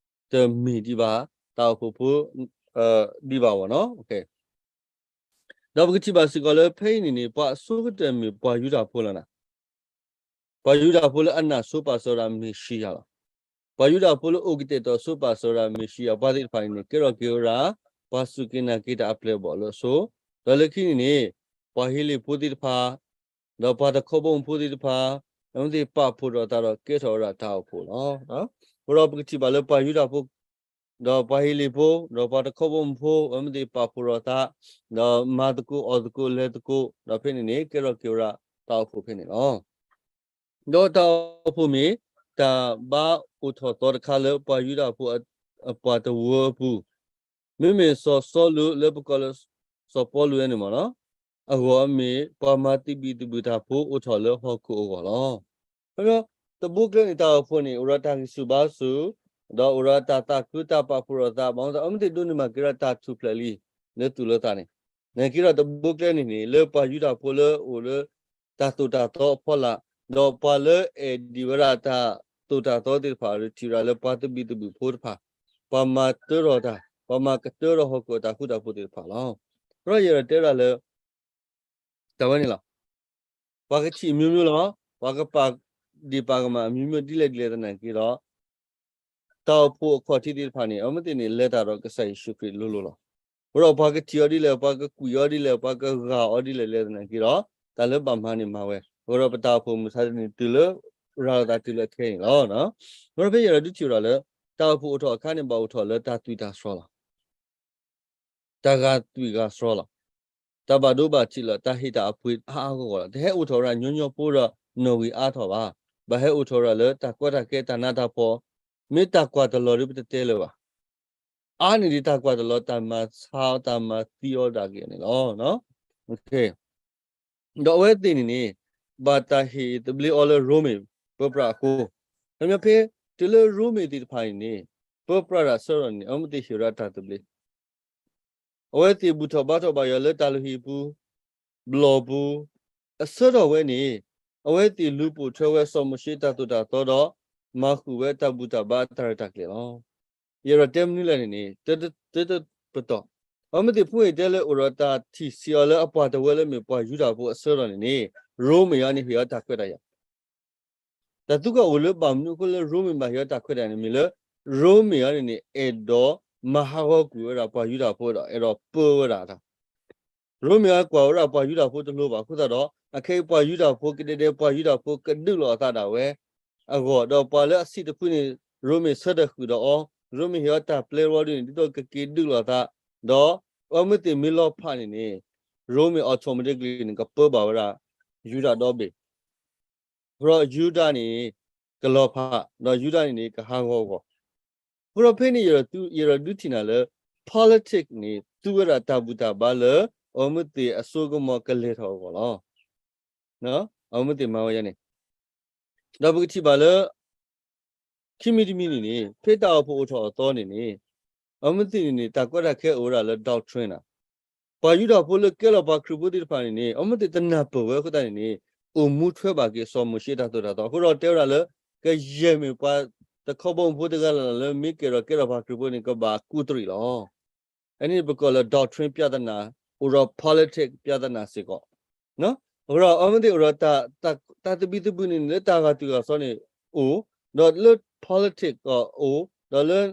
တမ့ၢ်ဒံးဘၣ် တၢ်အိၣ်ဖှိၣ်ဖိ ဒံးဘၣ်ဝဲနီၤ. ဒီးပကထံၣ်ဘၣ်စ့ၢ်ကီးလၢဖဲအံၤန့ၣ်န့ၣ် ပှၤအဆိကတၢၢ်မ့ၢ်ပှၤယူဒၤဖိလီၤနၤ. ပှၤယူဒၤဖိလၢအနာ်ဆိပာ်စၢၤဝဲဒၣ်မ့ၤၡံယၤလီၤ. ပှၤယူဒၤဖိလၢအိၣ်ကတဲာ်ကတီၤဆိပာ်စၢၤဝဲဒၣ်မ့ၤၡံယၤ ပှၤသ့ၣ်တဖၣ်န့ၣ်န့ၣ် ကဲထီၣ်က့ၤဝဲဒၣ် ပှၤစူၢ်က့ၤနာ်က့ၤတၢ်အပျဲၢ်အဘီၣ်လၢအဆိ, ဒီးလၢခံန့ၣ်န့ၣ် ပှၤဟ့လ့ၣ်ဖိသ့ၣ်တဖၣ် ဒီးပှၤတခီဘီမုၢ်ဖိသ့ၣ်တဖၣ် အဝဲသ့ၣ်ပာ်ဖှိၣ်ထီၣ်သးဒီးကဲထီၣ်ဝဲဒၣ်တၢ်အိၣ်ဖှိၣ်လီၤ. အဃိဒီးပကထံၣ်ဘၣ်လၢပှၤယူဒၤဖိ ဒီးပှၤဟ့လ့ၣ်ဖိ ဒီးပှၤတခီဘီမုၢ်ဖိ အဝဲသ့ၣ်ပာ်ဖှိၣ်ထီၣ်သး ဒီးမၤသကိးအီၣ်သကိးလဲၤသကိး ဒီးဖဲန့ၣ်န့ၣ် ကဲထီၣ်က့ၤဝဲဒၣ်တၢ်အိၣ်ဖှိၣ်ဖဲန့ၣ်လီၤ. ဒီးတၢ်အိၣ်ဖှိၣ်မ့ၢ် တၢ်ဘါအိၣ်ထီၣ်သီတခါလၢပှၤယူဒၤဖိအပှၤတဝၢအပူၤ, မ့မ့ၢ်စီၤစီလူးလၢပကိးလၢ စီၤပီလူးန့ၣ်မ့ၢ်နီၤ, အဂီၢ်အမ့ၢ် ပှၤမၤသံဘံၣ်သဘုၣ်တၢ်ဖိအိၣ်ထီၣ်လၢဟီၣ်ခိၣ်အဂီၢ်လီၤ. တဘိကျဲန့ၣ် တၢ်အိၣ်ဖှိၣ်န့ၣ် အိၣ်ဒီးတၢ်ဂံၢ်ဆူၣ်ဘါဆူၣ်, ဒီးအိၣ်ဒီးတၢ်သးခုတၢ်ပာ်ဖှိၣ်ထီၣ်သး ဘၣ်မနုၤအဃိ အဝဲသ့ၣ်ဒိးန့ၢ်ဘၣ်က့ၤဒီးတၢ်ထူၣ်ဖျဲးလံ လၢသူၣ်လၢသးန့ၣ်, နာ်က့ဒီးတဘိကျဲန့ၣ်န့ၣ် လၢပှၤယူဒၤဖိလၢအိၣ်လၢ တၢ်သိၣ်တၢ်သီအဖီလာ်, ဒီးပှၤလၢအဲၣ်ဒိးဝဲဒၣ်တၢ်သိၣ်တၢ်သီသ့ၣ်တဖၣ် ထံၣ်ဝဲဒၣ်လၢပှၤသဘံၣ်သဘုၣ်ဖိတဖၣ်, ပှၤမၤတၢထီၣ်တၢ်, ပှၤမၤကတၢထီၣ်ဟီၣ်ခိၣ်အတၢ်ဃူတၢ်ဖိးသ့ၣ်တဖၣ်လီၤ. အဃိဒီးယအဲၣ်ဒိးတဲဝဲဒၣ်လၢ တၢ်ဝဲန့ၣ်လီၤ. ပှၤကထံၣ်အမျိုးမျိုးလီၤ, ပှၤကပာ်ဒ့ၣ်ပာ်ကမၣ်အမျိုးမျိုးဒ်လဲၣ်ဒ်လဲၣ်သနာ်က့ဒီး တၢ်အိၣ်ဖှိၣ်အခီၣ်ထံးသ့ၣ်တဖၣ်န့ၣ် အဝဲသ့ၣ်န့ၣ်လဲၤတၢ်ဒီးကစၢ်ယ့ၣ်ၡူးခရံာ်လိၤလိၤလီၤ. အဃိဒီးပှၤကထံၣ်အီၤဒ်လဲၣ်, ပှၤကကွံာ်အီၤဒ်လဲၣ်, ပှၤကဂာ်အီၤဒ်လဲၣ်လဲၣ်သနာ်က့ဒီး တၢ်လၢဘၣ်မၤန့ၣ်မၤဝဲ, အဃိဒီးပတၢ်အိၣ်ဖှိၣ်မုၢ်ဆါတနံၤတုၤလၢ ရၤလီၤသးတုၤလၢအခဲအံၤန့ၣ်လီၤ. အဃိဒီးဖဲယအဲၣ်ဒိးဒုးထံၣ်ဝဲဒၣ်လၢ တၢ်အိၣ်ဖှိၣ်အိၣ်ထီၣ်အခါန့ၣ် ဘၣ်အိၣ်ထီၣ်လၢတၢ်သွံၣ်တၢ်စီလီၤ. တၢ်ဂာ်သွံၣ်ဂာ်စီလီၤ. တၢ်ဘၣ်ဒိဘၣ်ထံးလီၤ. တၢ်ဟ့ၣ်တၢ်အပှ့ၤအါအါဂီၢ်ဂီၢ်လီၤ. တဟဲအိၣ်ထီၣ်ဝဲဒၣ်ညီညီဖိဒီးနီၣ်ဂံၢ်အါထီၣ်ဘၣ်. ဘၣ်ဟဲအိၣ်ထီၣ်ဝဲဒၣ်လၢတၢ်ကီတၢ်ခဲတၢ်နးတၢ်ဖှီၣ်, မ့ၢ်တၢ်ကွၢ်တလီၤဒီးပတတဲလၢၤဘၣ်. အါန့ၢ်ဒံးတၢ်ကွၢ်တလီၤ တၢ်မၤဆါအီၤတၢ်မၤသံအီၤဒၣ်က့ၤန့ၣ်လီၤ. ဒီးအဝဲသ့ၣ်န့ၣ်န့ၣ် ဘၣ်တၢ်ဟ့ၣ်သဘျ့အီၤလၢရိမ့ၤပၢပြးအဃိ, ခီပညီဖဲ တုၤလၢရိမ့ၤသ့ၣ်တဖၣ်န့ၣ်န့ၣ် ပၢပြးတၢ်ဆၢထီၣ်န့ၣ် အဝဲသ့ၣ်ဟ့ၣ်ဝဲဒၣ်တၢ်သဘျ့ အဝဲသ့ၣ်ဘူၣ်ထီၣ်ဘါထီၣ်ဘၣ်ယွၤလၢတၢ်လုၢ်ဟံၣ်ပူၤ, ဘျီၣ်ပူၤ, အဆၢထီၣ်ဝဲန့ၣ် အဝဲသ့ၣ်လူၤပိာ်ထွဲဝဲစီၤမိၤၡ့တၢ်သိၣ်တၢ်သီဒီး မၤဃုာ်ဝဲတၢ်ဘူၣ်တၢ်ဘါအတၢ်ရဲၣ်တၢ်ကျဲၤလီၤ. ယအဲၣ်ဒိးတဲမနုၤလဲၣ်န့ၣ်န့ၣ် တ, တ, တပတီၢ်, အဝဲသ့ၣ်ဖိအံၤတဲလၢအိၣ်ဒီးတၢ်ထံၣ်ဆံးအီၤလၢအပှၤတဝၢလၢမ့ၢ်ပှၤယူဒၤဖိအဆၢထီၣ်န့ၣ်န့ၣ် ရိမ့ၤအံၤန့ၣ်ဟ့ၣ်အီၤတၢ်ခွဲးတၢ်ယာ် တၢ်သံကွၢ်အိၣ်လၢဘၣ်မနုၤအဃိလၢရိမ့ၤဘၣ်ဟ့ၣ်အီၤတၢ်ခွဲးတၢ်ယာ်န့ၣ်မ့ၢ်လၢ ရိမ့ၤအံၤန့ၣ်န့ၣ် အဲၣ်ဒိးမၤဟးဂီၤကွံာ်ဝဲဒၣ်ပှၤယူဒၤဖိဒီး အဲၣ်ဒိးပၢဝဲဒၣ်တၢ် ရိမ့ၤအံၤကွၢ်ဝဲဒၣ်ပှၤယူဒၤဖိတလိၤဘၣ်အဃိသတးဒီး အခဲအံၤပှၤယူဒၤဖိကဒဲဒဲ ပှၤယူဒၤဖိကဒုးလိာ်အသးဒၣ်ဝဲအဂီၢ် ဒီးပှၤလၢအဆံးတဖုန့ၣ် ရိမ့ၤဆၢထၢၣ်ဃုာ်ဒီးအီၤ, ရိမ့ၤဟ့ၣ်အီၤတၢ်ပျဲဝီဒုန့ၣ် ဒ်သိးကက့ၤဒုးလိာ်အသး, ဒီးအဝဲမ့ၢ်သ့ၣ်မ့ၢ်လီၤဖးန့ၣ်န့ၣ် ရိမ့ၤ automatically န့ၣ် ကပၢဘၣ်ဝဲဒၣ် ယူဒၤဒီဘ့ၣ် ဒီးယူဒၤန့ၣ် ကလီၤဖး, ဒီးယူဒၤန့ၣ်န့ၣ် ကဟးဂီၤအဂီၢ်. အဃိဒီးဖဲန့ၣ် ယအဲၣ်ဒိးဒုးထံၣ်နၤလၢ politics န့ၣ် သူဝဲဒၣ်တၢ်ဘူၣ်တၢ်ဘါလၢ အဝဲမ့ၢ်သ့ၣ်အစိကမီၤကလဲၤထီၣ်အဂီၢ်လီၤ. အဝဲမ့ၢ်သ့ၣ်မၤဝဲယါန့ၣ် ဒီးပကထံၣ်ဘၣ်လၢ ခံမံၤတမံၤန့ၣ်န့ၣ် ဖဲတၢ်အိၣ်ဖှိၣ်အိၣ်ထီၣ်အသီန့ၣ်န့ၣ် အဝဲမ့ၢ်သ့ၣ်န့ၣ်န့ၣ် တၢ်ကီတၢ်ခဲအိၣ်ဝဲဒၣ်လၢ doctrine နီၤ ပှၤယူဒၤဖိလၢကဲလီၤပှၤခရံာ်ဖိသ့ၣ်တဖၣ်န့ၣ်န့ၣ် အဝဲမ့ၢ်သ့ၣ်တနၢ်ပၢၢ်ဝဲအဃိသတးန့ၣ်န့ၣ် အိၣ်မူထွဲဘၣ်က့ၤစီၤမိၤၡ့တၢ်သိၣ်တၢ်သီ အဃိဒီးတဲဝဲဒၣ်လၢ ကယဲၢ်မ့ၢ်ပှၤတခီဘီမုၢ်ဖိတဂၤလၢ်လၢ်လၢမ့ၢ်ကဲဒီးကဲထီၣ်ပှၤခရံာ်ဖိန့ၣ် ကဘၣ်ကူးတရံးလီၤ. အန့ၣ်ပကိးလၢ doctrine ပြဿနာ အိၣ်ဒီး politics ပြဿနာစ့ၢ်ကီး အဃိဒီးအဝဲမ့ၢ်သ့ၣ်အိၣ်ဒီးတၢ်, တၢ်သဘံၣ်သဘုၣ်န့ၣ်န့ၣ် လၢတၢ်ဂာ်သွံၣ်ဂာ်စီန့ၣ်အိၣ်, ဒီးလၢ politics ကအိၣ်, ဒီးလၢ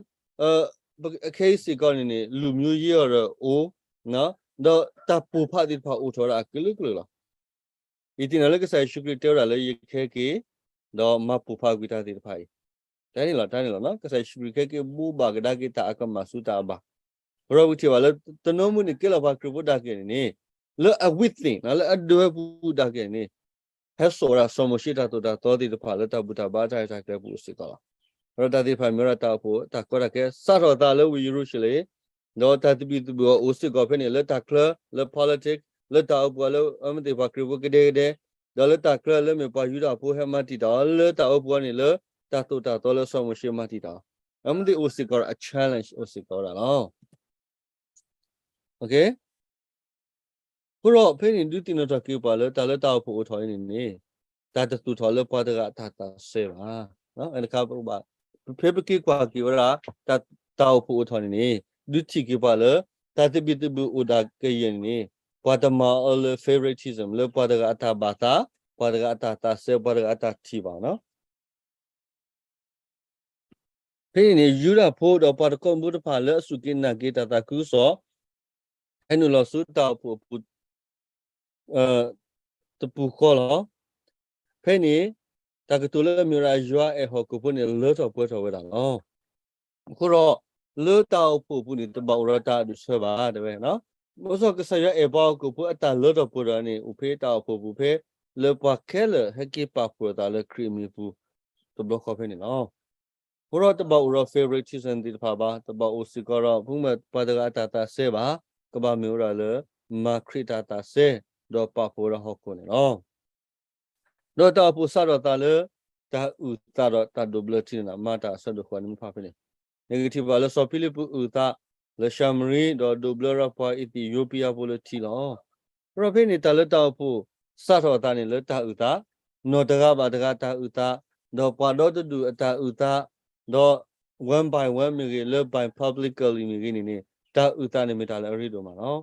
အခဲအံၤစ့ၢ်ကီးန့ၣ်န့ၣ် လူမျိုးရေးအီၤဒီးအိၣ်, ဒီးတၢ်ပိာ်ဖးသ့ၣ်တဖၣ်အိၣ်ထီၣ်ဝဲဒၣ်အကလုာ်ကလုာ်လီၤ. ယသ့ၣ်နီၣ်လၢကစၢ်ယ့ၣ်ၡူးခရံာ်တဲဝဲဒၣ်လၢယကဟဲက့ၤ ဒီးမၤပိာ်ဖးကွံာ်တၢ်သ့ၣ်တဖၣ်အံၤ, တၢ်န့ၣ်လီၤ, တၢ်န့ၣ်လီၤ. ကစၢ်ယ့ၣ်ၡူးခရံာ်ကဟဲက့ၤဘိးဘၣ်ကဒါက့ၤတၢ်အကမၣ်ဆူတၢ်အဘၣ်, အဃိဒီးပထံၣ်ဘၣ်လၢ တနီၤမုၢ်န့ၣ် ကဲလီၤပှၤခရံာ်ဖိဒၣ်က့ၤန့ၣ်န့ၣ် လၢအ within လၢအဒၢးဝဲပူၤဒၣ်က့ၤန့ၣ် ဟဲစိာ်ဝဲဒၣ်စီၤမိၤၡ့တၢ်သိၣ်တၢ်သီသ့ၣ်တဖၣ်လၢတၢ်ဘူၣ်တၢ်ဘါတၢ်ရဲၣ်တၢ်ကျဲၤပူၤစ့ၢ်ကီးလီၤ. အဃိဒီးတၢ်သ့ၣ်တဖၣ်မ့ၢ်ဝဲဒၣ်တၢ်အိၣ်ဖှိၣ်တၢ်ကီတၢ်ခဲ စးထီၣ်သးလၢဝ့ၢ်ယရူၤၡလ့ၣ်, ဒီးတၢ်သဘံၣ်သဘုၣ်အီၤအိၣ်စ့ၢ်ကီးဖဲန့ၣ် လၢတၢ်ချၢလၢ politics လၢတၢ်အိၣ်ဖှိၣ်လၢအဝဲမ့ၢ်သ့ၣ်ပှၤခရံာ်ဖိကဒဲကဒဲ, ဒီးလၢတၢ်ချၢလၢမ့ၢ်ပှၤယူဒၤဖိဟဲမၤတံာ်တာ်အီၤ လၢတၢ်အိၣ်ဖှိၣ်န့ၣ်လၢတၢ်သိၣ်တၢ်သီလၢစီၤမိၤၡ့မၤတံာ်တာ်အီၤ, အဝဲမ့ၢ်သ့ၣ်အိၣ်စ့ၢ်ကီးဒီးအ challenge အိၣ်စ့ၢ်ကီးဝဲဒၣ်လီၤ. အဃိဒီးဖဲန့ၣ် ဒုးသ့ၣ်နီၣ်ထီၣ်က့ၤပှၤလၢတၢ်လၢတၢ်အိၣ်ဖှိၣ်အိၣ်ထီၣ်အံၤန့ၣ်န့ၣ် တၢ်တသူၣ်ထီၣ်လၢပှၤတဂၤအတၢ်သးစဲဘၣ်. တခါ ဖဲပက့ၤကွၢ်က့ၤဝဲဒၣ် တၢ်, တၢ်အိၣ်ဖှိၣ်အိၣ်ထီၣ်န့ၣ်န့ၣ် ဒုးထံၣ်က့ၤပှၤလၢ တၢ်သဘံၣ်သဘုၣ်အိၣ်ဒၣ်ကယဲၢ်န့ၣ်န့ၣ် ပှၤတမၤအီၤလၢ favoritism လၢပှၤတဂၤအတၢ်ဘၣ်သး, ပှၤတဂၤအတၢ်သးစဲ, ပှၤတဂၤအတၢ်ထံၣ်ဘၣ်နီၤ. ဖဲန့ၣ်န့ၣ် ယူဒၤဖိဒီးပှၤတခီဘီမုၢ်ဖိတဖၣ်လၢအစူၢ်က့ၤနာ်က့ၤတၢ်သးခုကစီၣ် ဟဲနုာ်လီၤဆူတၢ်အိၣ်ဖှိၣ်အပူၤ တပူၤဃီလီၤ. ဖဲန့ၣ် တၢ်ကတိၤလၢအမ့ၢ်ဝဲဒၣ်ယွၤအဲၣ်ဟီၣ်ခိၣ်ဖိန့ၣ် လၢထီၣ်ပှဲၤထီၣ်ဝဲဒၣ်လီၤ. အဃိဒီး လၢတၢ်အိၣ်ဖှိၣ်အပူၤန့ၣ် တဘၣ်အိၣ်ဒီးတၢ်အဒူၣ်အဆၢဘၣ် တဲဝဲ. ဘၣ်ဆၣ်ကစၢ်ယွၤအဲၣ်ပှၤဟီၣ်ခိၣ်ဖိအတၢ်လၢထီၣ်ပှဲၤထီၣ်န့ၣ် အိၣ်ဖဲတၢ်အိၣ်ဖှိၣ်အပူၤဖဲ လၢပှၤခဲလၢာ်ဟဲက့ၤပာ်ဖှိၣ်အသးလၢခရံာ်အမံၤအပူၤ တဘျီဃီဖဲန့ၣ်လီၤ. အဃိဒီးတဘၣ်အိၣ်ဒီး favoritism သ့ၣ်တဖၣ်ဘၣ်, တဘၣ်အိၣ်စ့ၢ်ကီးဒီး ဖုမ့ၢ်ပှၤတဂၤအတၢ်သးစဲဘၣ်, ကဘၣ်မ့ၢ်ဝဲဒၣ်လၢ မၤခရံာ်တၢ်သးစဲ ဒီးပာ်ဖှိၣ်ဝဲဒၣ်ဟီၣ်ခိၣ်န့ၣ်လီၤ. ဒီးတၢ်အိၣ်ဖှိၣ်စးထီၣ်သးလၢ တၢ်အုၣ်သးဒီးတၢ်ဒိးဘျၢထံန့ၣ်လီၤ. မၤတၢ်အဆၢဒိၣ်ဃိးန့ၣ်မ့ၢ်ဖးဖဲန့ၣ်, နကထံၣ်ဘၣ်လၢစီၤဖံလံးပူးအုၣ်သး လၢၡၤမရံ ဒီးဒိးဘျၢဝဲဒၣ်ပှၤအံၤသ့ၣ်ယိၤပံအါဖိလၢထံလီၤ. အဃိဒီးဖဲန့ၣ် တၢ်လၢတၢ်အိၣ်ဖှိၣ်စးထီၣ်အသးန့ၣ် လၢတၢ်အုၣ်သး, နီၢ်တဂၤဘၣ်တဂၤတၢ်အုၣ်သး, ဒီးပှၤဒီတဒူၣ်အတၢ်အုၣ်သး, ဒီး one by one မ့ၢ်ဂ့ၤ, လၢ by publicly မ့ၢ်ဂ့ၤန့ၣ်န့ၣ် တၢ်အုၣ်သးန့ၣ်မ့ၢ်တၢ်လၢအရ့ဒိၣ်မးလီၤ.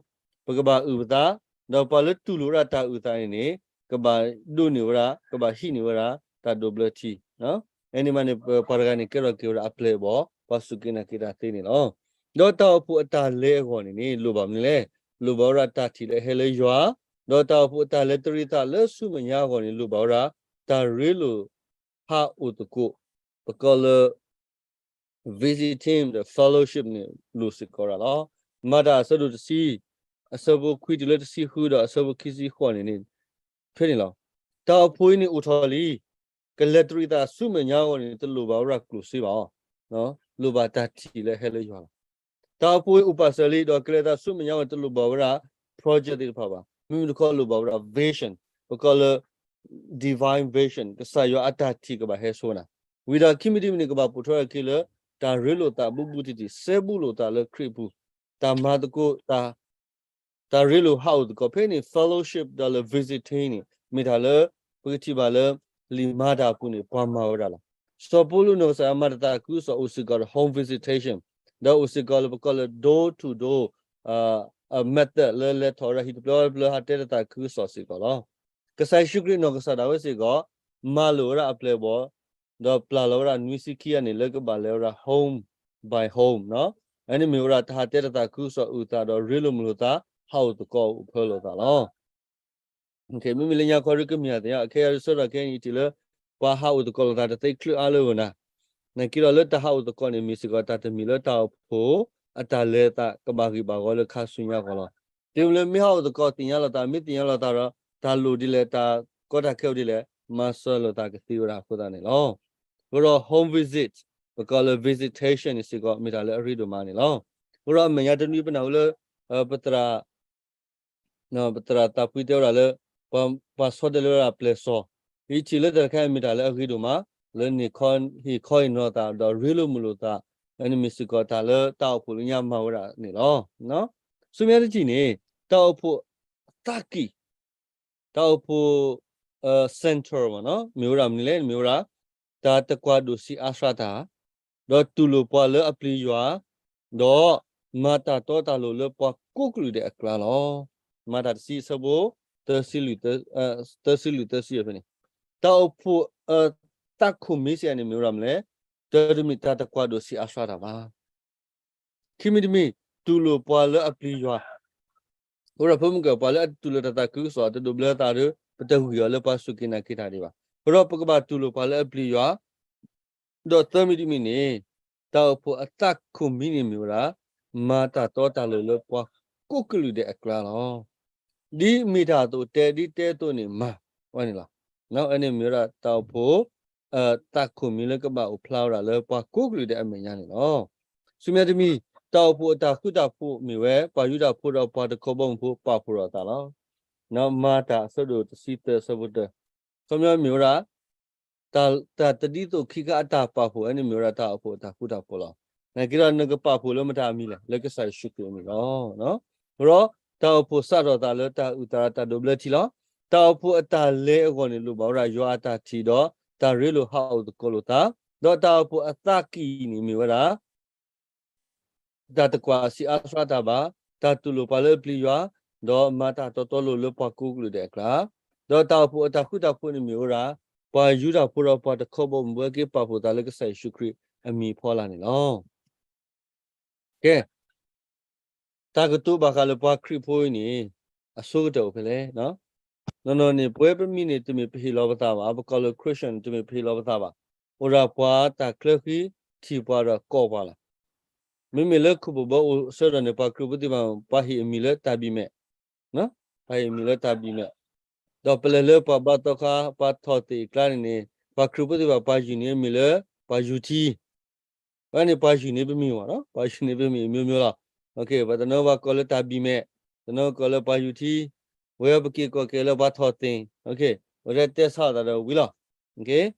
ပကဘၣ်အုၣ်ပသး, ဒီးပှၤလၢတူၢ်လိာ်ဝဲဒၣ်တၢ်အုၣ်သးန့ၣ်န့ၣ် ကဘၣ်ဒိးန့ၢ်ဝဲဒၣ်, ကဘၣ်ဟံးန့ၢ်ဝဲဒၣ် တၢ်ဒိးဘျၢထံ အန့ၣ်မးန့ၣ် ပှၤတဂၤန့ၣ်ကဲထီၣ်က့ၤဝဲဒၣ်အပျဲၢ်အဘီၣ်, ပှၤစူၢ်က့ၤနာ်က့ၤတၢ်သ့န့ၣ်လီၤ. ဒီးတၢ်အိၣ်ဖှိၣ်အတၢ်လဲၤအဂီၢ်န့ၣ်န့ၣ် လိၣ်ဘၣ်မနုၤလဲၣ်. လိၣ်ဘၣ်ဝဲဒၣ်တၢ်ထံၣ်လၢအဟဲလၢယွၤ, ဒီးတၢ်အိၣ်ဖှိၣ်အတၢ်လဲၤတရံးသးလၢဆူမဲာ်ညါအဂီၢ်န့ၣ် လိၣ်ဘၣ်ဝဲဒၣ် တၢ်ရ့လိာ်ဖးအိၣ်သကိး, ပကိးလၢ visiting ဒီး fellowship န့ၣ် လိၣ်စ့ၢ်ကီးဝဲဒၣ်လီၤ. မၤတၢ်အဆၢဒိၣ်တဆံ အဆၢဖိခွံတုၤလၢတဆံဃုဒီးအဆၢဖိခံဆံဃိးန့ၣ်န့ၣ် ဖဲန့ၣ်လီၤ. တၢ်အိၣ်ဖှိၣ်အံၤန့ၣ်အိၣ်ထီၣ်လံ, ကလဲၤတရံးသးဆူမဲာ်ညါအဂီၢ်န့ၣ် တလိၣ်ဘၣ်ဝဲဒၣ်ကျိၣ်စ့ဘၣ်အီၤ, လိၣ်ဘၣ်တၢ်ထံၣ်လၢဟဲလၢယွၤလီၤ. တၢ်အိၣ်ဖှိၣ်အံၤအိၣ်ပာ်စၢၤလံ ဒီးကလဲၤသးဆူမဲာ်ညါအဂီၢ် တလိၣ်ဘၣ်ဝဲဒၣ် project သ့ၣ်တဖၣ်ဘၣ်. မ့မ့ၢ်တခီလိၣ်ဘၣ်ဝဲဒၣ် vision, ပကိးလၢ divine vision, ကစၢ်ယွၤအတၢ်ထံၣ်ကဘၣ်ဟဲဆိနၤ. ဝံၤဒီးခံမံၤတမံၤန့ၣ် ကဘၣ်ပိာ်ထွဲအခံလၢ တၢ်ရ့လိာ်သးဘူးဘူးတံၢ်တံၢ်, စဲဘူးလိာ်သးလၢခရံာ်အပူၤ, တၢ်မၤသကိး, တၢ်ရ့လိာ်ဟးအိၣ်သကိး. ဖဲန့ၣ် fellowship ဒီးလၢ visiting န့ၣ် မ့ၢ်တၢ်လၢ ပကထံၣ်ဘၣ်လၢ လံာ်မၤတၢ်အပူၤန့ၣ် ပှၤမၤဝဲဒၣ်လီၤ. စီၤပီလူးနီၢ်ကစၢ်မၤတၢ်သးခုကစီၣ်အိၣ်စ့ၢ်ကီးဒီး home visitation, ဒီးအိၣ်စ့ၢ်ကီးလၢပကိးလၢ door to door, အ method လၢလဲၤထီၣ်ဝဲဒၣ်ဟံၣ်တဖျၢၣ်တဖျၢၣ် ဟးတဲတၢ်သးခုကစီၣ်စ့ၢ်ကီးလီၤ. ကစၢ်ယ့ၣ်ၡူးခရံာ်နီၢ်ကစၢ်ဒၣ်ဝဲစ့ၢ်ကီး မၤလိာ်ဝဲဒၣ်အပျဲၢ်အဘီၣ်, ဒီးပျၢ်လီၤဝဲဒၣ်နွံဆံခံဂၤန့ၣ် လၢကဘၣ်လဲၤဝဲဒၣ် home by home န့ၣ်, အန့ၣ်မ့ၢ်ဝဲဒၣ်တၢ်ဟးတဲတၢ်သးခုကစီၣ်အုၣ်သးဒီးရ့လိာ်မုာ်လိာ်သး ဟးအိၣ်သကိးအိၣ်ဖျဲၣ်လိာ်သးလီၤ. မ့မ့ၢ်လၢညါခီဒုးကမ့ၢ်အသ့ၣ်ညါ အခဲအံၤဒုးဆၢထီၣ်ခဲအံၤန့ၣ် ယထံၣ်လၢ ပှၤဟးအိၣ်သကိးလိာ်သးတသ့ချုးအါလၢအဂီၢ်နၤ, နာ်က့ဒီးလၢတၢ်ဟးအိၣ်သကိးန့ၣ် မ့ၢ်စ့ၢ်ကီးတၢ်တမံၤလၢတၢ်အိၣ်ဖှိၣ် အတၢ်လဲၤသးကဘၣ်ဂံၢ်ဘၣ်ဂီၤလၢခါဆူညါအဂီၢ်လီၤ. တုၤမ့ၢ်လၢမ့ၢ်ဟးအိၣ်သကိးသ့ၣ်ညါလိာ်သး မ့ၢ်သ့ၣ်ညါလိာ်သးဒီး တၢ်လိၣ်ဒ်လဲၣ် တၢ်ကီတၢ်ခဲအိၣ်ဒ်လဲၣ် မၤစၢၤလိာ်သးကသ့ဝဲဒၣ်အဃိသတးန့ၣ်လီၤ. အဃိဒီး home visit ပကိးလၢ visitation န့ၣ်စ့ၢ်ကီး မ့ၢ်တၢ်လၢအရ့ဒိၣ်မးန့ၣ်လီၤ. အဃိဒီးအမဲာ်ညါတနွံပနၢ်ဟူလၢ ပသရၣ် ပသရၣ်သးဖှံတဲဝဲဒၣ်လၢ ပှၤဆီတလဲဝဲဒၣ်ပျဲၢ်စီၤ, ယထံၣ်လၢတၢ်တခါအံၤမ့ၢ်တၢ်လၢအရ့ဒိၣ်မး လၢန့ၣ်ခီဟ့ၣ်ခီဟ့ၣ်နီၤသးဒီးရ့လိာ်မုာ်လိာ်သး, အန့ၣ်မ့ၢ်စ့ၢ်ကီးတၢ်လၢတၢ်အိၣ်ဖှိၣ်လၢညါမၤဝဲဒၣ်န့ၣ်လီၤ. ဆူမဲာ်ညါတထံၣ်န့ၣ် တၢ်အိၣ်ဖှိၣ်အသးကံၢ် တၢ်အိၣ်ဖှိၣ် center မ့ၢ်ဝဲဒၣ်မနုၤလဲၣ် မ့ၢ်ဝဲဒၣ် တၢ်တကွၢ်ဒိၣ်ဆံးအါဆှါတၢ်, ဒီးတူၢ်လိာ်ပှၤလၢအပျံၤယွၤ, ဒီးမၤတၢ်တီတၢ်လိၤလၢပှၤကိးကလုာ်ဒဲးအကျါလီၤ. မၤတၢ်တဆံအဆၢဖိ သၢဆံလွံၢ် သၢဆံလွံၢ်သၢဆံဖဲန့ၣ်, တၢ်အိၣ်ဖှိၣ်အသးခိၣ်မံစ့ၢ်န့ၣ် မ့ၢ်ဝဲဒၣ်မနုၤလဲၣ်, တၢ်တမ့ၢ်တၢ်တကွၢ်ဒိၣ်ဆံးအါဆှါတၢ်ဘၣ်. ခံမံၤတမံၤ တူၢ်လိာ်ပှၤလၢအပျံၤယွၤ, အဃိဒီးဖဲမုၢ်ကၢၢ် ပှၤလၢအတူၢ်လိာ်တၢ်သးခုကစီၣ် တဒိးဘျၢသးဒီး ပတဂံၢ်အီၤလၢပှၤစူၢ်က့ၤနာ်က့ၤတၢ်ဒံးဘၣ်. အဃိဒီးပကဘၣ်တူၢ်လိာ်ပှၤလၢအပျံၤယွၤ, ဒီးသၢမံၤတမံၤန့ၣ် တၢ်အိၣ်ဖှိၣ်အသးခိၣ်မံန့ၣ်မ့ၢ်ဝဲဒၣ် မၤတၢ်တီတၢ်လိၤလၢပှၤကိးကလုာ်ဒဲးအကျါလီၤ. ဒ်မ့ၢ်တၢ်အသိးတဲ ဒ်တဲအသိးန့ၣ်မၤ, ဝဲန့ၣ်လီၤ. အန့ၣ်မ့ၢ်ဝဲဒၣ်တၢ်အိၣ်ဖှိၣ် သးခိၣ်မံလၢကဘၣ်အိၣ်ဖျါဝဲဒၣ်လၢပှၤကိးကလုာ်ဒဲးအမဲာ်ညါန့ၣ်လီၤ. ဆူမဲာ်ညါတမံၤ တၢ်အိၣ်ဖှိၣ်အတၢ်ဃူတၢ်ဖိးမ့ၢ်ဝဲ ပှၤယူဒၤဖိဒီးပှၤတခီဘီမုၢ်ဖိပာ်ဖှိၣ်ထီၣ်အသးလီၤ. မၤတၢ်အဆၢဒိၣ်တဆံသၢအဆၢဖိတၢ, ခီပညီမ့ၢ်ဝဲဒၣ် တၢ် တၢ်တဒ်သိးခံခါအတၢ်ပာ်ဖှိၣ် အန့ၣ်မ့ၢ်ဝဲဒၣ် တၢ်အိၣ်ဖှိၣ်အတၢ်ဃူတၢ်ဖိးလီၤ. နာ်က့ဒီးနကပာ်ဖှိၣ်လၢမတၤအမံၤလဲၣ်, လၢကစၢ်ယ့ၣ်ၡူးခရံာ်အမံၤလီၤ. အဃိဒီး တၢ်အိၣ်ဖှိၣ်စးထီၣ်သးလၢတၢ်အုၣ်သးဒီးတၢ်ဒိးဘျၢထံလီၤ. တၢ်အိၣ်ဖှိၣ်အတၢ်လဲၤအဂီၢ်န့ၣ် လိၣ်ဘၣ်ဝဲဒၣ်ယွၤအတၢ်ထံၣ်ဒီး တၢ်ရ့လိာ်ဟးအိၣ်သကိးလိာ်သး, ဒီးတၢ်အိၣ်ဖှိၣ်အသးကံၢ်န့ၣ်မ့ၢ်ဝဲဒၣ် တၢ်တကွၢ်ဆံးအါဆှါတၢ်ဘၣ်, တၢ်တူၢ်လိာ်ပှၤလၢအပျံၤယွၤ, ဒီးမၤတၢ်တီတီလိၤလိၤလၢပှၤကိးကလုာ်ဒဲးအကျါ, ဒီးတၢ်အိၣ်ဖှိၣ်အတၢ်ဃူတၢ်ဖိးန့ၣ်မ့ၢ်ဝဲဒၣ် ပှၤယူဒၤဖိဒီးပှၤတခီဘီမုၢ်ဖိဟဲက့ၤပာ်ဖှိၣ်သးလၢကစၢ်ယ့ၣ်ၡူးခရံာ်အမံၤအဖီလာ်န့ၣ်လီၤ. ကဲ တၢ်ကတိၤဘၣ်ဃးလၢပှၤခရံာ်ဖိအံၤန့ၣ် အဆိကတၢၢ်အိၣ်ဖဲလဲၣ်. နီၢ်နီၢ်န့ၣ် ပဝဲပမံၤန့ၣ် တမ့ၢ်ပဟ့ၣ်လီၤပသးဘၣ်, ပကိးလၢ Christian တမ့ၢ်ပဟ့ၣ်လီၤပသးဘၣ်. အိၣ်ဒၣ်ပှၤတၢ်ချၢဃံ ထံၣ်ပှၤဒီးကိးပှၤလီၤ. မ့မ့ၢ်လၢခိၣ်ဘိၣ်ဘီအိၣ်ဆၢဒီးန့ၣ် ပှၤခရံာ်ဖိသ့ၣ်တဖၣ် ပှၤဟ့ၣ်အမံၤလၢတၢ်ဘံၣ်မဲာ်, ပှၤဟ့ၣ်အမံၤလၢတၢ်ဘံၣ်မဲာ်, ဒီးပလဲၤလၢပှၤဘါသီခါ ပှၤထီၣ်သ့ၣ်အကျါန့ၣ်န့ၣ် ပှၤခရံာ်ဖိသ့ၣ်တဖၣ် ပှၤယုၢ်န့ၢ်အမံၤလၢ ပှၤယူၤထံ ဝဲန့ၣ်ပှၤယူၢ်န့ၢ်ပမံၤမ့ၢ်နီၤ, ပှၤယူၢ်န့ၢ်ပမံၤ မျိုးမျိုး လီၤ. ပှၤတနီၤပှၤကိးလၢတၢ်ဘံၣ်မဲာ်, တနီၤကိးလၢပှၤယူၤထံ, ဝဲပက့ၤကိးက့ၤလၢပှၤထီၣ်သ့ၣ်, ဝဲဒၣ်တဲဆါအသးဒီးဝံၤ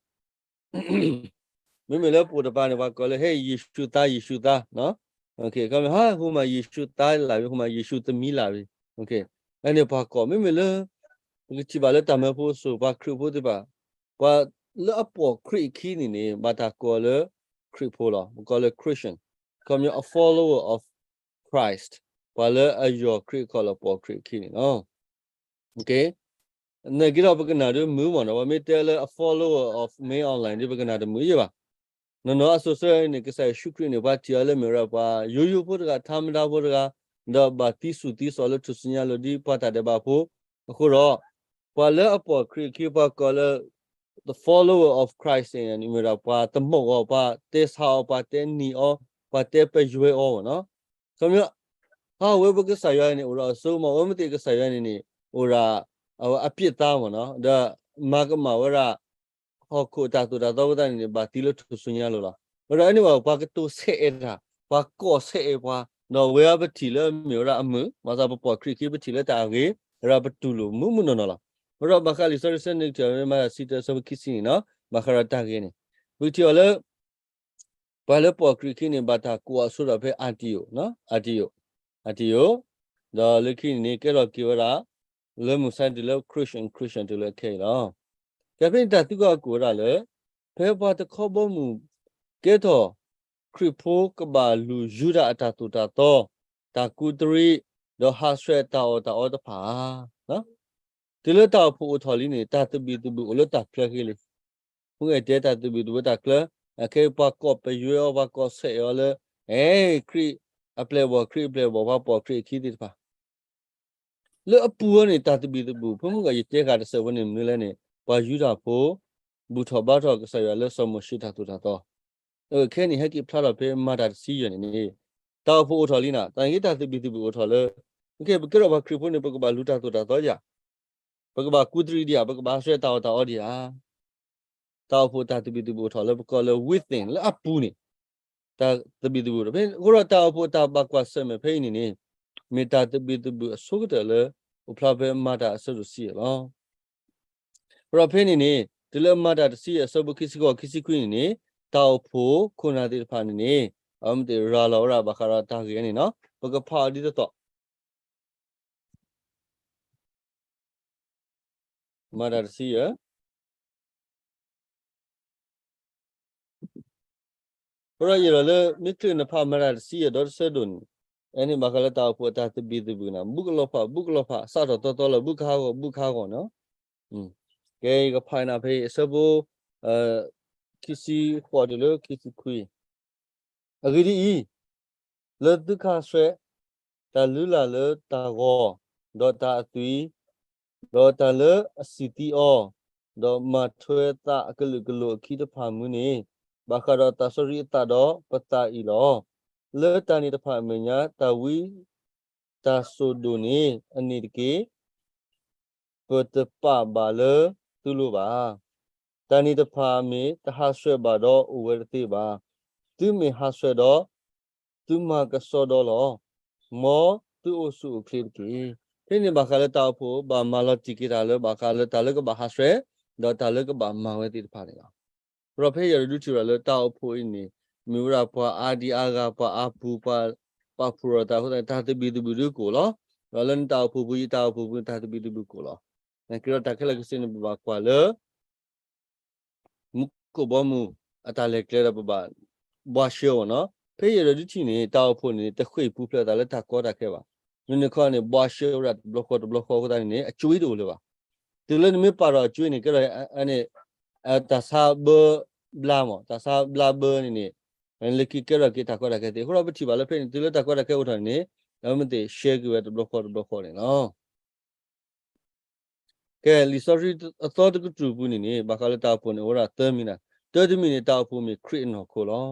လီၤ. မ့မ့ၢ်လၢပအိၣ်တပၤန့ၣ် ပှၤကိးလၢ ဟဲ ယ့ၣ်ၡူးသါ ယ့ၣ်ၡူးသါ, ခီမ့ၢ်ဟါ ဟိမၤယ့ၣ်ၡူးသါလၢ်ဝံၤ ဟိမၤယ့ၣ်ၡူးသမံလၢ်ဝံၤ, အန့ၣ်ပှၤကိး မ့မ့ၢ်လၢ ပကထံၣ်ဘၣ်လၢတၢ်မၢဖိစိၤ ပှၤခရံာ်ဖိသ့ၣ်တဖၣ် ပှၤလၢအပိာ်ခရံာ်အခံန့ၣ်န့ၣ် ဘၣ်တၢ်ကိးလၢခရံာ်ဖိလီၤ. ပကိးလၢ Christian, ခီမ့ၢ် a follower of Christ, ပှၤလၢအယီၢ်ခရံာ်အခီၣ်လီၢ်ပိာ်ခရံာ်အခံန့ၣ်လီၤ. နာ်က့ဒီးပကနၣ်ဒုးမုာ်မ့ၢ်နီၤ, ပမ့ၢ်တဲလၢ a follower of Main Online ဒုး ပကနၣ်တမုာ်ယဲၢ်ဘၣ်. နီၢ်နီၢ်အစိၤဆၢန့ၣ် ကစၢ်ယ့ၣ်ၡူးခရံာ်န့ၣ် ပှၤထံၣ်အီၤလၢမ့ၢ်ဝဲဒၣ်ပှၤယိယိဖိတဂၤ ထါမဒါဖိတဂၤ, ဒီးဘၣ်သံစူၢ်သံစီၤလၢထူၣ်စုညါလိၤဒ်ပှၤတၢ်ဒဲးဘးဖိ, အဃိဒီး ပှၤလၢအပိာ်ခရံာ်အခံ ပှၤကိးလၢ the follower of Christ န့ၣ် မ့ၢ်ဝဲဒၣ်ပှၤသမီၣ်အီၤ, ပှၤတဲဆါအီၤ, ပှၤတဲနံၤအီၤ, ပှၤတဲပယွဲအီၤဘၣ်နီၤ. ခီပညီ ဟးဝဲပကစၢ်ယွၤန့ၣ် အိၣ်ဒီးအစိကမီၤ, အဝဲမ့ၢ်သ့ၣ်ကစၢ်ယွၤန့ၣ်န့ၣ် အိၣ်ဒီး အဝဲအပြစ်သားဘၣ်နီၤ, ဒီးမၤကမၣ်ဝဲဒၣ် ဟီၣ်ခိၣ်အတၢ်သိၣ်တၢ်သီအဃိသတးန့ၣ်န့ၣ် ဘၣ်သံလၢထူၣ်စုညါအလိၤလီၤ. ဝဲဒီးအန့ၣ်ဘၣ် ပှၤကတိၤဆဲးအဲးတၢ်, ပှၤကိးဆဲးအဲးပှၤ, ဒီးဝဲအပထံၣ်လၢမ့ၢ်ဝဲဒၣ်အမုာ်, ဘၣ်ဆၣ်ပပိာ်ခရံာ်ခံပထံၣ်လၢတၢ်အဂ့ၤ, ဝဲဒၣ်ပတူၢ်လိာ်မုာ်မုာ်နီၢ်နီၢ်လီၤ. ဝဲဒီးဘၣ်ဃးလံာ်စီဆှံန့ၣ် ကထံၣ်ဝဲမၤတၢ်တဆံတၢ အဆၢဖိခံဆံန့ၣ်နီၤ, ဘၣ်ဃးဒီးတၢ်ဂ့ၤန့ၣ် ပကထံၣ်အီၤလၢ ပှၤလၢပိာ်ခရံာ်ခံန့ၣ် ဘၣ်တၢ်ကိးအဆိဒီးဖဲအၣ်တံယိာ်, အၣ်တံယိာ်, အၣ်တံယိာ်, ဒီးလၢခံန့ၣ်န့ၣ် ကဲထီၣ်က့ၤဝဲဒၣ် လၢမုၢ်ဆါတၢ်လၢ Christian, Christian တုၤလၢခဲအံၤလီၤ. ကဲဖဲန့ၣ်တၢ်သံကွၢ်အိၣ်ဝဲဒၣ်လၢ ဖဲပှၤတခီဘီမုၢ် ကဲထီၣ် ခရံာ်ဖိကဘၣ်လူၤယူဒၤအတၢ်သိၣ်တၢ်သီ, တၢ်ကူးတရံး, ဒီးဟးဆှဲးတၢ်အီၣ်တၢ်အီတဖၣ် တုၤလၢတၢ်အိၣ်ဖှိၣ်အိၣ်ထီၣ်လံန့ၣ် တၢ်သဘံၣ်သဘုၣ်အိၣ်လၢတၢ်ချၢဃ့လံ. မ့ၢ်ဂ့ၢ်တဲတၢ်သဘံၣ်သဘုၣ်တၢ်ချၢ, အခဲအံၤပှၤကိးပယွဲအီၤ, ပှၤကိးဆဲးအီၤလၢ အဲ ခရံာ်အပျဲၢ်အဘီၣ်, ခရံာ်အပျဲၢ်အဘီၣ်, ပှၤပိာ်ခရံာ်အခံသ့ၣ်တဖၣ် လၢအပူၤအီၤန့ၣ် တၢ်သဘံၣ်သဘုၣ်, ဖဲမုၢ်ဂီၤယတဲဃာ်တစဲးဖိန့ၣ်မနုၤလဲၣ်န့ၣ် ပှၤယူဒၤဖိ ဘူၣ်ထီၣ်ဘါထီၣ်ကစၢ်ယွၤလၢစီၤမိၤၡ့တၢ်သိၣ်တၢ်သီ, အခဲအံၤန့ၣ်ဟဲက့ၤဖျါထီၣ်ဖဲမၤတၢ်တဆံယဲၢ်န့ၣ်န့ၣ် တၢ်အိၣ်ဖှိၣ်အိၣ်ထီၣ်လံနီၤ, တၢ်န့ၣ်က့တၢ်သဘံၣ်သဘုၣ်အိၣ်ထီၣ်လၢ ပကဲထီၣ်ပှၤခရံာ်ဖိန့ၣ် ပကဘၣ်လူၤတၢ်သိၣ်တၢ်သီဒံးဧါ, ပကဘၣ်ကူးတရံးဒံးဧါ, ပကဘၣ်ဟးဆှဲးတၢ်အီၣ်တၢ်အီဒံးဧါ. တၢ်အိၣ်ဖှိၣ်တၢ်သဘံၣ်သဘုၣ်အိၣ်ထီၣ်လၢပကိးလၢ within လၢအပူၤန့ၣ် တၢ်သဘံၣ်သဘုၣ်ဒီး ဖဲအဃိဒီးတၢ်အိၣ်ဖှိၣ်တၢ်ဘၣ်ကွၢ်ဆၢၣ်မဲာ်ဖဲအံၤန့ၣ်န့ၣ် မ့ၢ်တၢ်သဘံၣ်သဘုၣ်အဆိကတၢၢ်လၢ အိၣ်ဖျါဖဲမၤတၢ်အဆၢဒိၣ်တဆံယဲၢ်လီၤ. အဃိဒီးဖဲန့ၣ်န့ၣ် တုၤလၢမၤတၢ်တဆံယဲၢ်အဆၢဖိခံဆံဃိး ခံဆံခွံန့ၣ်န့ၣ် တၢ်အိၣ်ဖှိၣ်ခိၣ်နၢ်သ့ၣ်တဖၣ်န့ၣ်န့ၣ် အဝဲမ့ၢ်သ့ၣ်ရၤလီၤဝဲဒၣ်ဘၣ်ဃးဒီးတၢ်ဂ့ၢ်န့ၣ်နီၤ, ပကဖးအီၤဒ်သိးသိး မၤတၢ်တဆံယဲၢ် အဃိဒီးယဲဒီးလၢ မ့ၢ်ချုးနဖးမၤတၢ်တဆံယဲၢ်ဒီတဆၢဒိၣ်န့ၣ် အန့ၣ်ဘၣ်ဃးလၢတၢ်အိၣ်ဖှိၣ်အတၢ်သဘံၣ်သဘုၣ်န့ၣ် ဘူးကလီၤဖး ဘူးကလီၤဖး စးထီၣ်သီသီလၢ ဘူးကဟးဂီၤ ဘူးကဟးဂီၤနီၤ. ကဲ ယကဖးနၤဖဲအံၤ အဆၢဖိ ခံဆံဃိးတုၤလၢခံဆံခွံ အဂ့ၢ်ဒ်အံၤ, လၢသုကဟးဆှဲး တၢ်လုၢ်လၢ်လၢတၢ်ဂီၤ, ဒီးတၢ်အသွံၣ်, ဒီးတၢ်လၢအဆံၣ်သံအီၤ, ဒီးမၤထွဲသးအကလုာ်ကလိၤအခံတဖၣ်မုၢ်န့ၣ်, ဘၣ်ဃးဒီးသးစီဆှံအသးဒီးပသးအံၤလီၤ. လၢတၢ်န့ၣ်တဖၣ်အမဲာ်ညါ တၢ်ဝံ တၢ်စိၣ်ဒိၣ်န့ၣ်အန့ၣ်တက့ၢ် ပတပာ်ဘၣ်လၢသုလိၤဘၣ်. တၢ်န့ၣ်တဖၣ်မ့ၢ်တဟးဆှဲးဘၣ်ဒီးအိၣ်ဝဲတသ့ဘၣ်. သုမ့ၢ်ဟးဆှဲးဒီး သုမၤကဆှီဒီလီၤ. မ်သုအိၣ်ဆူၣ်အိၣ်ချ့တက့ၢ်. ဖဲန့ၣ်ဘၣ်ဃးလၢတၢ်အိၣ်ဖှိၣ် ဘၣ်မၤလီၤတံၢ်က့ၤတၢ်လၢဘၣ်ဃးလၢတၢ်လၢကဘၣ်ဟးဆှဲး, ဒီးတၢ်လၢကဘၣ်မၤဝဲသ့ၣ်တဖၣ်န့ၣ်လီၤ. ဒီးဖဲယဲဒီးဒုးထံၣ်ဘၣ်လၢတၢ်အိၣ်ဖှိၣ်အံၤန့ၣ် မ့ၢ်ဝဲဒၣ်ပှၤအါဒံအါဂၤ ပှၤအါပူၤ ပှၤပာ်ဖှိၣ်ထီၣ်တၢ်အဃိသတးန့ၣ် တၢ်သဘံၣ်သဘုၣ်ဒုးကိၢ်လီၤ. ဒီးလၢနတၢ်အိၣ်ဖှိၣ်ပူၤ ယတၢ်အိၣ်ဖှိၣ်ပူၤ တၢ်သဘံၣ်သဘုၣ်ကိၢ်လီၤ. နာ်က့ဒီးတၢ်ခဲလၢာ်ခဲဆ့န့ၣ် ပဘၣ်ကွၢ်လၢ မူခိၣ်ဘီမုၢ်အတၢ်လဲၤကျဲဒီးပဘၣ် ဘှါရှဲအီၤနီၤ. ဖဲယဲဒီးဒုးထံၣ်န့ၣ် တၢ်အိၣ်ဖှိၣ်န့ၣ် တဃ့ၢ်ပူၤဖျဲးသးလၢတၢ်ကီတၢ်ခဲဘၣ်. မ့ၢ်နခီန့ၣ် ဘှါရှဲဝဲဒၣ်တဘျီဃီတဘျီဃီအဃိသတးန့ၣ်န့ၣ် အကွံတအိၣ်လၢၤဘၣ်. တုၤလၢနမ့ၢ်ပာ်ထီၣ်အကွံန့ၣ် ကဲထီၣ် အန့ၣ် တၢ်ဆါဘၢဘျါမး တၢ်ဆါဘျါဘၢန့ၣ်န့ၣ် လၢခံကဲထီၣ်က့ၤတၢ်ကီတၢ်ခဲသ့. အဃိဒီးပထံၣ်ဘၣ်လၢဖဲန့ၣ် တုၤလၢတၢ်ကီတၢ်ခဲအိၣ်ထီၣ်န့ၣ်န့ၣ် အဝဲမ့ၢ်သ့ၣ်ရှဲက့ၤဝဲတဘျီဃီတဘျီဃီန့ၣ်လီၤ. ကဲ လံာ်စီဆှံအသီတကတြူၢ်ပူၤန့ၣ်န့ၣ် ဘၣ်ဃးလၢတၢ်အိၣ်ဖှိၣ်န့ၣ် အိၣ်ဝဲဒၣ်သၢမံၤန့ၣ်, တၢတမံၤန့ၣ် တၢ်အိၣ်ဖှိၣ်မ့ၢ်ခရံာ်အနီၢ်ခိလီၤ.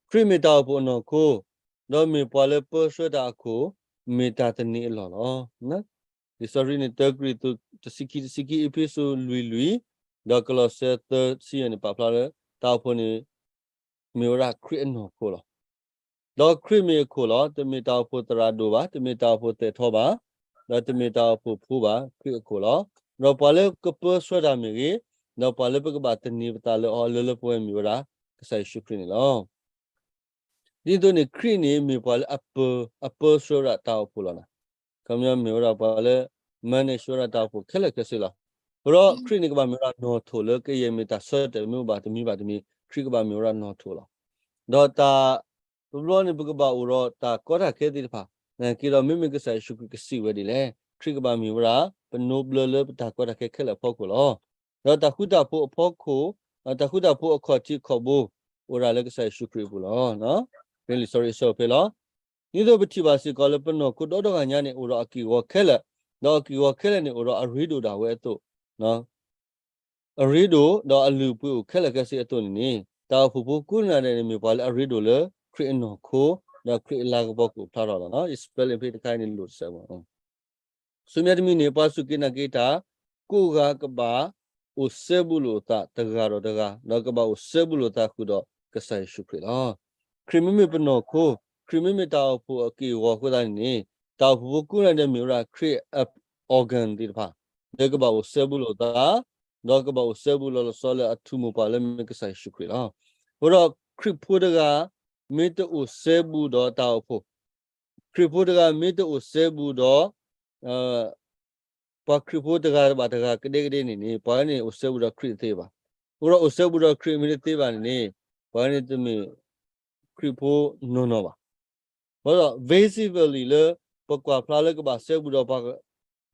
ခရံာ်မ့ၢ်တၢ်အိၣ်ဖှိၣ်အနီၢ်ခိ, ဒီးမ့ၢ်ပှၤလၢပၢဆှၢတၢ်အခိၣ်, မ့ၢ်တၢ်သန့ၤအလီၢ်လီၤ. လံာ်စီဆှံန့ၣ် တၢကရံၣ်သူး တဆံခံ တဆံခံ, အ့းဖ့းစူး လွံၢ်လွံၢ်, ဒီးကလီးစဲ သၢ တဆံယဲၢ်န့ၣ် ပာ်ဖျါလၢ တၢ်အိၣ်ဖှိၣ်န့ၣ် မ့ၢ်ဝဲဒၣ်ခရံာ်အနီၢ်ခိလီၤ. ဒီးခရံာ်မ့ၢ်အခိၣ်လီၤ. တမ့ၢ်တၢ်အိၣ်ဖှိၣ်သရၣ်ဒိၣ်ဘၣ်, တမ့ၢ်တၢ်အိၣ်ဖှိၣ်သဲးထီဘၣ်, ဒီးတမ့ၢ်တၢ်အိၣ်ဖှိၣ်ဖိဘၣ်, ခရံာ်အခိၣ်လီၤ. ဒီးပှၤလၢကပၢဆှၢတၢ်မ့ၢ်ဂ့ၤ, ဒီးပှၤလၢပကဘၣ်သန့ၤပသးလၢအီၤလၢလၢပှဲၤပှဲၤမ့ၢ်ဝဲဒၣ် ကစၢ်ယ့ၣ်ၡူးခရံာ်န့ၣ်လီၤ. ဒ်သိးန့ၣ် ခရံာ်န့ၣ်မ့ၢ်ပှၤလၢအပၢ, အပၢဆှၢဝဲဒၣ်တၢ်အိၣ်ဖှိၣ်လီၤနီၤ. ခီပညီမ့ၢ်ဝဲဒၣ်ပှၤလၢ မၤန့ၢ်ဆှၢဝဲဒၣ်တၢ်အိၣ်ဖှိၣ်ခဲလၢာ်ခဲဆ့လီၤ. အဃိဒီးခရံာ်န့ၣ်ကဘၣ်မ့ၢ်ဝဲဒၣ်နီၣ်ထိးလၢကယဲၢ်မ့ၢ်တၢ်ဆၢတဲာ်မ့ၢ်အိၣ်ဘၣ်တမံၤဘၣ်တမံၤ ခရံာ်ကဘၣ်မ့ၢ်ဝဲဒၣ်နီၣ်ထိးလီၤ. ဒီးတၢ် တဘျီန့ၣ် ပကဘၣ်အိၣ်ဒီးတၢ်ကီတၢ်ခဲသ့ၣ်တဖၣ်, နာ်က့ဒီးမ့မ့ၢ်ကစၢ်ယ့ၣ်ၡူးခရံာ်ကစံးဝဲဒ်လဲၣ်, ခရံာ်ကဘၣ်မ့ၢ်ဝဲဒၣ် ပနိဘျၢလၢပတၢ်ကီတၢ်ခဲခဲလၢာ်အဖီခိၣ်လီၤ. ဒီးတၢ်ဃူတၢ်ဖိးအဖီခိၣ်, တၢ်ဃူတၢ်ဖိးအခီၣ်ထံးခီၣ်ဘိ အိၣ်ဒၣ်လၢကစၢ်ယ့ၣ်ၡူးခရံာ်အပူၤလီၤ. ဖဲလံာ်စီဆှံအဆၢဖဲလီၤ. ဒ်သိးပထံၣ်ဘၣ်စ့ၢ်ကီးလၢပနီၢ်ခိဒီတဂၤညါန့ၣ် အိၣ်ဒီးအက့ၢ်အဂီၤခဲလၢာ်, ဒီးအက့ၢ်အဂီၤခဲလၢာ်န့ၣ် အိၣ်ဒီးအရ့ဒိၣ်ဒၣ်ဝဲအသိး အရ့ဒိၣ်ဒီးအလုၢ်အပှ့ၤအိၣ်ခဲလၢာ်ခဲဆ့အသိးန့ၣ်န့ၣ် တၢ်အိၣ်ဖှိၣ်ဖိကိးဂၤဒဲးန့ၣ် မ့ၢ်ပှၤလၢအရ့ဒိၣ်လၢခရံာ်အနီၢ်ခိ ဒီးခရံာ်အလၤကပီၤကအိၣ်ဖျါထီၣ်လီၤ. ယ spelling ဖဲတခါအံၤန့ၣ် လိၣ်တစဲးဘၣ်. ဆူမဲာ်တမံၤန့ၣ် ပှၤစူၢ်က့ၤနာ်က့ၤတၢ်ကိးဂၤကဘၣ်အိၣ်စဲဘူးလိာ်အသးတဂၤဒီးတဂၤ, ဒီးကဘၣ်အိၣ်စဲဘူးလိာ်သးဃုာ်ဒီးကစၢ်ယ့ၣ်ၡူးခရံာ်လီၤ. ခရံာ်မ့မ့ၢ်ပနီၢ်ခိ, ခရံာ်မ့မ့ၢ်တၢ်အိၣ်ဖှိၣ်အက့ၢ်အဂီၤအဃိသတးန့ၣ်န့ၣ် တၢ်အိၣ်ဖှိၣ်ဖိကိးဂၤဒဲးမ့ၢ်ဝဲဒၣ်ခရံာ်အ organ သ့ၣ်တဖၣ်, လၢကဘၣ်အိၣ်စဲဘူးလိာ်သး, ဒီးကဘၣ်အိၣ်စဲဘူးလီၤလီၤဆီဆီလၢအထူးမိၢ်ပှၢ်လၢမ့ၢ်ကစၢ်ယ့ၣ်ၡူးခရံာ်လီၤ. အဃိဒီးခရံာ်ဖိတဂၤ မ့ၢ်တအိၣ်စဲဘူးဒီးတၢ်အိၣ်ဖှိၣ်, ခရံာ်ဖိတဂၤမ့ၢ်တအိၣ်စဲဘူးဒီး ပှၤခရံာ်ဖိတဂၤဘၣ်တဂၤကဒဲကဒဲန့ၣ်န့ၣ် ပှၤန့ၣ်အိၣ်စဲဘူးဒီးခရံာ်တသ့ဘၣ်. အဃိဒီးအိၣ်စဲဘူးဒီးခရံာ်မ့ၢ်တသ့ဘၣ်န့ၣ်န့ၣ် ပှၤန့ၣ်တမ့ၢ်ခရံာ်ဖိနီၢ်နီၢ်ဘၣ်. အဃိဒီး visibly လၢပကွၢ်ဖျါလၢကဘၣ်စဲဘူးဒီးပှၤ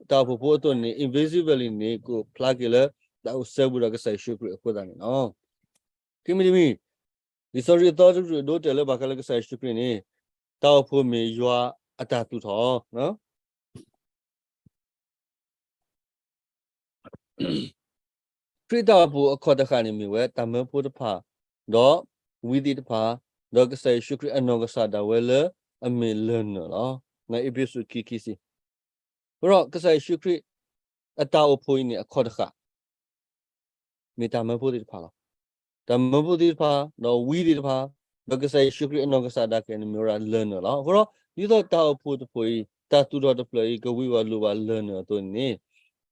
တၢ်အိၣ်ဖှိၣ်ဖိအသိးန့ၣ် invisibly န့ၣ် ကဖျါက့ၤလၢ တၢ်အိၣ်စဲဘူးဒီးကစၢ်ယ့ၣ်ၡူးခရံာ်အဃိသတးန့ၣ်လီၤ. ခံမံၤတမံၤ, လံာ်စီဆှံအသီတကတြူၢ်အဒိတဲာ်လၢဘၣ်ဃးလၢကစၢ်ယ့ၣ်ၡူးခရံာ်န့ၣ် တၢ်အိၣ်ဖှိၣ်မ့ၢ်ယွၤအတၢ်သူၣ်ထီၣ် ခရံာ်တၢ်အိၣ်ဖှိၣ်အခီၣ်တဃာ်န့ၣ်မ့ၢ်ဝဲ တၢ်မၢဖိတဖၣ်, ဒီးဝံသ့ၣ်တဖၣ်, ဒီးကစၢ်ယ့ၣ်ၡူးခရံာ်အနီၢ်ကစၢ်ဒၣ်ဝဲလၢအမ့ၢ်လၢၢ်နၢၤလီၤ. အ့းဖ့းစူးခံ ခံဆံ. အဃိဒီးကစၢ်ယ့ၣ်ၡူးခရံာ်အတၢ်အိၣ်ဖှိၣ်အံၤန့ၣ် အခီၣ်တဃာ် မ့ၢ်တၢ်မၢဖိသ့ၣ်တဖၣ်လီၤ. တၢ်မၢဖိသ့ၣ်တဖၣ်, ဒီးဝံသ့ၣ်တဖၣ်, ဒီးကစၢ်ယ့ၣ်ၡူးခရံာ်အနီၢ်ကစၢ်ဒၣ်ကဲန့ၣ် မ့ၢ်ဝဲဒၣ်လၢၢ်နၢၤလီၤ. အဃိဒီး ဒ်သိးတၢ်အိၣ်ဖှိၣ်တဖှိၣ်အံၤ တၢ်သူၣ်ထီၣ်တဖျၢၣ်အံၤ ကဝံၤဝဲလိာ်ဘၣ်လၢၢ်နၢၤအသိးန့ၣ်န့ၣ်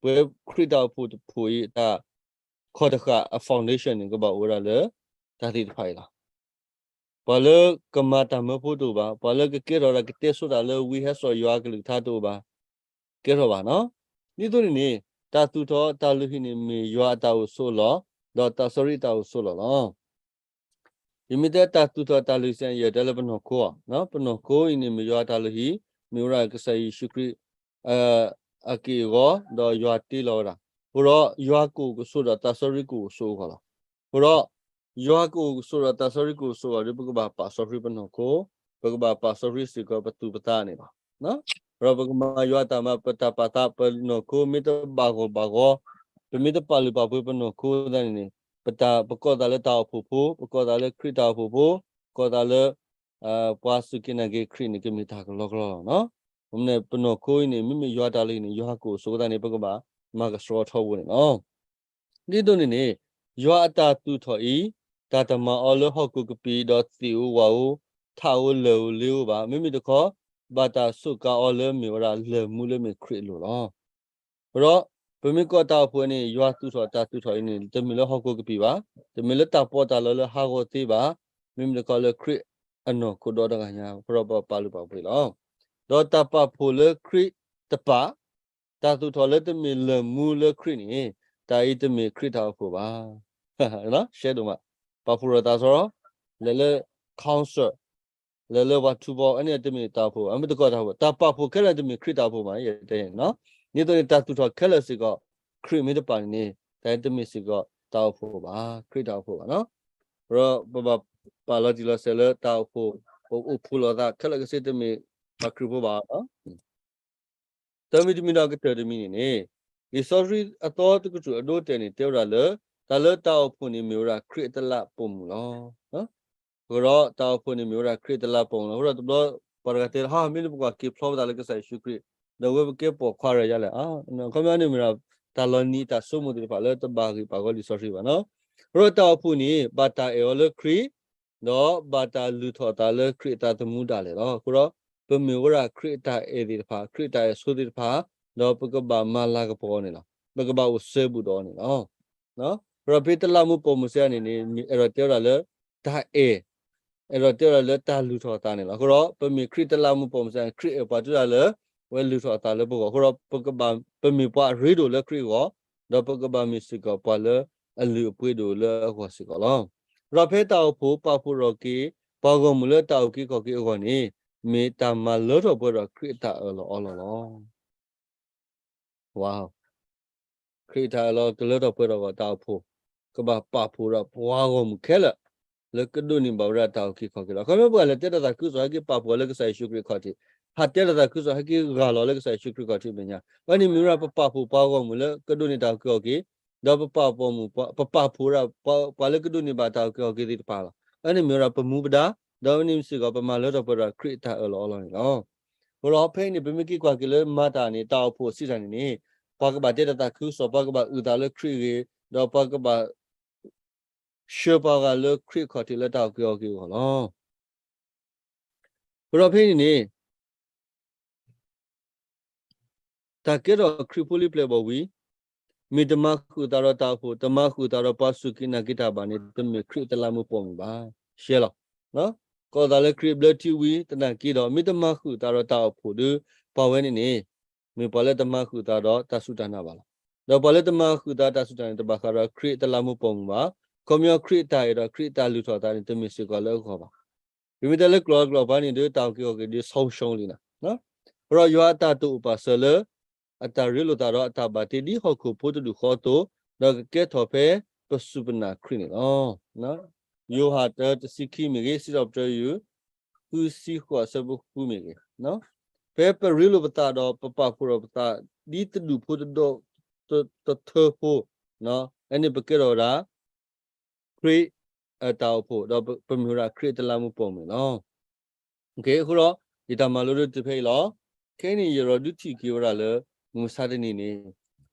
ပဝဲခရံာ်တၢ်အိၣ်ဖှိၣ်တဖှိၣ်အံၤ တၢ်ခီၣ်တဃာ်အ foundation န့ၣ် ကဘၣ်အိၣ်ဝဲဒၣ်လၢ တၢ်သ့ၣ်တဖၣ်အံၤလီၤ. ပှၤလၢကမၤတၢ်မၢဖိတအိၣ်ဘၣ်, ပှၤလၢကကဲထီၣ်ဒၣ်ကတဲဆိတၢ်လၢဝံဟဲစိာ်ယွၤအကလုၢ်ကထါတအိၣ်ဘၣ်, ကဲထီၣ်ဘၣ်နီၤ. ဒ်သိးန့ၣ်န့ၣ် တၢ်သူၣ်ထီၣ်တၢ်လုၢ်ဟံၣ်န့ၣ် မ့ၢ်ယွၤအတၢ်အိၣ်ဆိးလီၢ်, ဒီးသးစီဆှံအတၢ်အိၣ်ဆိးလီၢ်လီၤ. ယမ့ၢ်တဲတၢ်သူၣ်ထီၣ်တၢ်လုၢ်ဟံၣ်စ့ၢ် ယတဲလၢပနီၢ်ခိအီၤ, ပနီၢ်ခိအံၤန့ၣ် မ့ၢ်ယွၤအတၢ်လုၢ်ဟံၣ်, မ့ၢ်ဝဲဒၣ်ကစၢ်ယ့ၣ်ၡူးခရံာ် အက့ၢ်အဂီၤ, ဒီးယွၤတ့လီၤဝဲဒၣ်. အဃိဒီးယွၤကအိၣ်ကဆိးဒီးသးစီဆှံကအိၣ်ဆိးအဂီၢ်လီၤ. အဃိဒီး ယွၤကအိၣ်ကဆိးဒီးသးစီဆှံကအိၣ်ဆိးအဂီၢ်ဒီး ပကဘၣ်ပာ်စီဆှံပနီၢ်ခိ, ပကဘၣ်ပာ်စီဆှံစ့ၢ်ကီးပသူၣ်ပသးန့ၣ်လီၤ. ဒီးပကမၤယွၤအတၢ်မၤ ပတၢ်ပာ်သး ပနီၢ်ခိမ့ၢ်တဘၣ်ဂီၢ်ဘၣ်ဂီၢ်, ပမ့ၢ်တပာ်လုၢ်ပာ်ပှ့ၤပနီၢ်ခိသတးန့ၣ်န့ၣ် ပတၢ် ပကိးသးလၢတၢ်အိၣ်ဖှိၣ်ဖိ, ပကိးသးလၢခရံာ်တၢ်အိၣ်ဖှိၣ်ဖိ, ကိးသးလၢ ပှၤစူၢ်က့ၤနာ်က့ၤခရံာ်န့ၣ် ကမ့ၢ်တၢ်ကလီကလီလီၤ. အဃိန့ၣ် ပနီၢ်ခိအံၤန့ၣ် မ့မ့ၢ်ယွၤအတၢ်လုၢ်ဟံၣ်န့ၣ် ယွၤကအိၣ်ဆိးသတးန့ၣ် ပကဘၣ်မၤကဆှီထီဘိန့ၣ်လီၤ. ဒ်သိးန့ၣ်န့ၣ် ယွၤအတၢ်သူၣ်ထီၣ်အံၤ တၢ်တမၤအီၤလၢဟီၣ်ခိၣ်ကပံာ် ဒီးသ့ၣ်ဧိၤဝၣ်ဧိၤ ထးဧိၤလၢၢ်ဧိၤလ့ဧိၤဘၣ်. မ့မ့ၢ်တခီ ဘၣ်တၢ်စူးကါအီၤလၢမ့ၢ်ဝဲဒၣ်လၢၢ်မူလၢမ့ၢ်ခရံာ်အလိၤလီၤ. အဃိဒီး ပမ့ၢ်ကွၢ်တၢ်အိၣ်ဖှိၣ်န့ၣ် ယွၤသူၣ်ထီၣ်တၢ်သူၣ်ထီၣ်အံၤန့ၣ် တမ့ၢ်လၢဟီၣ်ခိၣ်ကပံာ်ဘၣ်, တမ့ၢ်လၢတၢ်ပီးတၢ်လီလၢဟးဂီၤသ့ဘၣ်, မ့မ့ၢ်တခီလၢခရံာ်အနီၢ်ခိဒီတဂၤညါ အဃိဒီးပပာ်လုၢ်ပာ်ပှ့ၤလီၤ. ဒီးတၢ်ပာ်ဖှိၣ်လၢခရံာ်တပာ်, တၢ်သူၣ်ထီၣ်လၢတမ့ၢ်လၢၢ်မူလၢခရံာ်န့ၣ် တၢ်အံၤတမ့ၢ်ခရံာ်တၢ်အိၣ်ဖှိၣ်ဘၣ်. ရှဲဒိၣ်မး, ပာ်ဖှိၣ်ထီၣ်သးစရီ, လဲၤလၢ council လဲၤလၢပှၤထူဘီ အန့ၣ်တမ့ၢ်တၢ်အိၣ်ဖှိၣ်ဘၣ်, မ့ၢ်တကီၢ်တၢ်အိၣ်ဖှိၣ်, တၢ်ပာ်ဖှိၣ်ခဲလၢာ်တမ့ၢ်ခရံာ်တၢ်အိၣ်ဖှိၣ်ဘၣ်, ယတဲန့ၣ်. ဒ်သိးန့ၣ် တၢ်သူၣ်ထီၣ်ခဲလၢာ်စ့ၢ်ကီး ခရံာ်မ့ၢ်တပာ်န့ၣ်န့ၣ် တၢ်အံၤတမ့ၢ်စ့ၢ်ကီးတၢ်အိၣ်ဖှိၣ်ဘၣ်, ခရံာ်တၢ်အိၣ်ဖှိၣ်ဘၣ်နီၤ. ဒီးပဘၣ်ပာ်လီၤတံၢ်လီၤဆဲးလၢတၢ်အိၣ်ဖှိၣ် ပအိၣ်ဖှိၣ်လိာ်သးခဲလၢာ်ကစ့တမ့ၢ်ပှၤခရံာ်ဖိဘၣ်နီၤ. တမံၤတမံၤဒီးကတၢၢ်တမံၤန့ၣ်န့ၣ် လံာ်စီဆှံအသီတကတြူၢ်အဒိတဲာ်န့ၣ် တဲဝဲဒၣ်လၢ တၢ်လၢတၢ်အိၣ်ဖှိၣ်န့ၣ်မ့ၢ်ဝဲဒၣ်ခရံာ်အတလးပိာ်မုၣ်လီၤ. အဃိဒီးတၢ်အိၣ်ဖှိၣ်န့ၣ်မ့ၢ်ဝဲဒၣ်ခရံာ်အတလးပိာ်မုၣ်လီၤ. အဃိဒီးတဘျီပှၤတဂၤတဲလၢ ဟါ မ့ၢ်လၢပကွၢ်က့ၤဖျီပသးလၢကစၢ်ယ့ၣ်ၡူးခရံာ် ဒီးဝဲပကဲပိာ်ခွါရၤယါလဲၣ်. အခီပညီန့ၣ်မ့ၢ်ဒၣ် တၢ်လီၤနံၤအတၢ်ဆိကမိၣ်သ့ၣ်တဖၣ်လၢတဘၣ်ဂ့ၢ်ဘၣ်ဂီၢ်လံာ်စီဆှံဘၣ်နီၤ. အဃိဒီးတၢ်အိၣ်ဖှိၣ်န့ၣ် ဘၣ်တၢ်အဲၣ်အီၤလၢခရံာ် ဒီးဘၣ်တၢ်လုၢ်ထီၣ်အသးလၢခရံာ်အသးသမူဒၣ်လဲာ်လီၤ. အဃိဒီး ပမ့ၢ်ဝဲဒၣ်ခရံာ်အတၢ်အဲၣ်သ့ၣ်တဖၣ်, ခရံာ်အတၢ်အဲၣ်ဆိးသ့ၣ်တဖၣ်, ဒီးပကဘၣ်မၤလၤကပီၤအီၤန့ၣ်လီၤ. ပကဘၣ်အိၣ်စဲဘူးဒီးအီၤန့ၣ်လီၤ. အဃိဒီးဖဲတလးမူးပိာ်မုၣ်စ့ၢ်န့ၣ်န့ၣ် အဲၣ်ဒိးတဲဝဲဒၣ်လၢ တၢ်အဲၣ်, အဲၣ်ဒိးတဲဝဲဒၣ်လၢတၢ်လုၢ်ထီၣ်အသးန့ၣ်လီၤ. အဃိဒီး ပမ့ၢ်ခရံာ်တလးမူးပိာ်မုၣ်စ့ၢ်န့ၣ် ခရံာ်အဲၣ်ပှၤတုၤဒၣ်လၢ ဝဲလုၢ်ထီၣ်အသးလၢပဂီၢ်. အဃိဒီး ပကဘၣ်, ပမ့ၢ်ပှၤအရ့ဒိၣ်လၢခရံာ်အဂီၢ်, ဒီးပကဘၣ်မ့ၢ်စ့ၢ်ကီးပှၤလၢအလုၢ်အပှ့ၤဒိၣ်လၢအဂီၢ်စ့ၢ်ကီးလီၤ. ဒီးဖဲတၢ်အိၣ်ဖှိၣ်ပာ်ဖှိၣ်ထီၣ်က့ၤ ပှၤဂီၢ်မုၢ်လၢတၢ်အုၣ်က့ၤခီၣ်က့ၤအဂီၢ်န့ၣ် မ့ၢ်တၢ်မၤလၢထီၣ်ပှဲၤထီၣ်ခရံာ်အတၢ်အၢၣ်လီၤအီလီၤလီၤ. ခရံာ်အတၢ်အၢၣ်လီၤကလၢထီၣ်ပှဲၤထီၣ်အဂီၢ် တၢ်အိၣ်ဖှိၣ် ကဘၣ်ပာ်ဖှိၣ်ဒီးပှၤဂီၢ်မုၢ်ခဲလၢာ် လၢကဒိးန့ၢ်ဘၣ်ဝဲဒၣ်တၢ်အုၣ်က့ၤခီၣ်က့ၤလီၤ. အခီပညီပှၤလဲၤတဲတၢ်သးခုကစီၣ်ဟဲက့ၤပာ်ဖှိၣ်လၢကစၢ်ယ့ၣ်ၡူးခရံာ်အခီၣ်ထံး, ဟးတဲတၢ်သးခုကစီၣ်ဟဲက့ၤဂၢ်လီၤလၢကစၢ်ယ့ၣ်ၡူးခရံာ်အခီၣ်ထံးမဲာ်ညါ, အဝဲန့ၣ်မ့ၢ်ဝဲဒၣ်ပပာ်ဖှိၣ်ပှၤဂီၢ်မုၢ်လၢကဒိးန့ၢ်တၢ်အုၣ်က့ၤခီၣ်က့ၤ ဒီးပပာ်ပိာ်မုၣ်ပှၤ ပပာ်ဖှိၣ်ဒၣ်ပှၤလၢကဒိးန့ၢ်ဘၣ်တၢ်အုၣ်က့ၤခီၣ်က့ၤသ့ၣ်တဖၣ်လီၤ. အဝဲန့ၣ်မ့ၢ်ဝဲဒၣ်ပမူပဒါ, ဒီးအဝဲန့ၣ်မ့ၢ်စ့ၢ်ကီး ပမၤလၢထီၣ်ပှဲၤဒီးခရံာ်အတၢ်အၢၣ်လီၤအီလီၤန့ၣ်လီၤ. အဃိဒီးဖဲအံၤန့ၣ် ပမ့ၢ်က့ၤကွၢ်က့ၤလၢမၤတၢ်န့ၣ် တၢ်အိၣ်ဖှိၣ်စံးတၢ်န့ၣ်န့ၣ် ပှၤကဘၣ်တဲတၢ်သးခုကစီၣ်, ပှၤကဘၣ်အုၣ်သးလၢခရံာ်အဂ့ၢ်, ဒီးပှၤကဘၣ် ဆှၢပှၤဂၤလၢခရံာ်အခီၣ်ထံးလၢတၢ်အုၣ်က့ၤခီၣ်က့ၤအဂီၢ်လီၤ. အဃိဒီးဖဲအံၤန့ၣ်န့ၣ် တၢ်ကဲထီၣ်ခရံာ်ဖိလံပျဲၢ်ဘီၣ်ဝံၤ, မ့ၢ်တမၤဃုာ်သးဒီးတၢ်အိၣ်ဖှိၣ်, တမၤဃုာ်သးဒီးပှၤစူၢ်က့ၤနာ်က့ၤတၢ်ဘၣ်န့ၣ် တမ့ၢ်ခရံာ်အတလးမူပိာ်မုၣ်ဘၣ်. ရှဲလီၤ. ကိးသးလၢခရံာ်ဘျၢထံဝံၤသနာ်က့ဒီး မ့ၢ်တမၤဃုာ်သးဒီးတၢ်အိၣ်ဖှိၣ်ဒီး ပှၤဝဲန့ၣ်န့ၣ် မ့ၢ်ပှၤလၢတမၤဃုာ်သးဒီးတၢ်စူၢ်တၢ်နာ်ဘၣ်လီၤ. ဒီးပှၤလၢတမၤဃုာ်သးတၢ်စူၢ်တၢ်နာ်န့ၣ် တဘၣ်ဃးဒီးခရံာ်အတလးမူပိာ်မုၣ်ဘၣ်. ခီပညီခရံာ်အတၢ်အဲၣ်ဒီးခရံာ်အတၢ်လုၢ်ထီၣ်အသးန့ၣ် တမ့ၢ်စ့ၢ်ကီးလၢအဂီၢ်ဘၣ်. ပမ့ၢ်တဲလၢကျိာ်လီၤကျိာ်ပှၤန့ၣ်ဒီး တၢ်အုၣ်က့ၤခီၣ်က့ၤဒီး ဆုံးရှုံးလံနီၤ. အဃိဒီးယွၤအတၢ်တိာ်အိၣ်ပာ်စၢၤလၢ အတၢ်ရ့လိာ်သးဒီးအတၢ်ဘၣ်တ့ဒ်ဟီၣ်ခိၣ်ဖိတဒူၣ်ဃီအသိး, ဒီးကကဲထီၣ်ဖဲပစူၢ်ပနာ်ခရံာ်န့ၣ်လီၤ. ယိၤဟၣ်တၢတဆံခံမ့ၢ်ဂ့ၤ, စံးထီၣ်ပတြၢၤယုၢ် ဃုဆံဃိးအဆၢဖိဃုမ့ၢ်ဂ့ၤ, ဖဲပရ့လိာ်ပသးဒီးပပာ်ဖှိၣ်ထီၣ်ပသး ဒ်တဒူၣ်ဖိတဒူၣ် တထၢဖိ, အန့ၣ်ပကဲထီၣ်ဝဲဒၣ် ခရံာ်အတၢ်အိၣ်ဖှိၣ် ဒီးပမ့ၢ်ဝဲဒၣ်ခရံာ်အတလးမူပိာ်မုၣ်န့ၣ်လီၤ. အဃိဒီး ယတၢ်မၤလိဒုးတုၤဖဲအံၤလီၤ. ခဲအံၤန့ၣ် ယအဲၣ်ဒိးဒုးထံၣ်က့ၤဝဲဒၣ်လၢ မုၢ်မဆါတနံၤန့ၣ်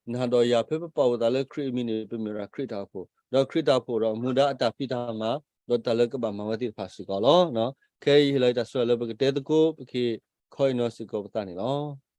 နၤဒီးယၤဖဲပပာ်အိၣ်သးလၢခရံာ်အမံၤန့ၣ် ပမ့ၢ်ဝဲဒၣ်ခရံာ်အတၢ်အိၣ်ဖှိၣ်, ဒီးခရံာ်အတၢ်အိၣ်ဖှိၣ်ဒီးမူဒါအတၢ်ဖံးတၢ်မၤ ဒီးတၢ်လၢကဘၣ်မၤဝဲသ့ၣ်တဖၣ်စ့ၢ်ကီးလီၤ. ခဲအံၤဟ့ၣ်လီၤယတၢ်ဆိၣ်ဂ့ၤလၢပကတဲသကိး ပကဟ့ၣ်ခီအံၤနီၤစ့ၢ်ကီးပသးန့ၣ်လီၤ.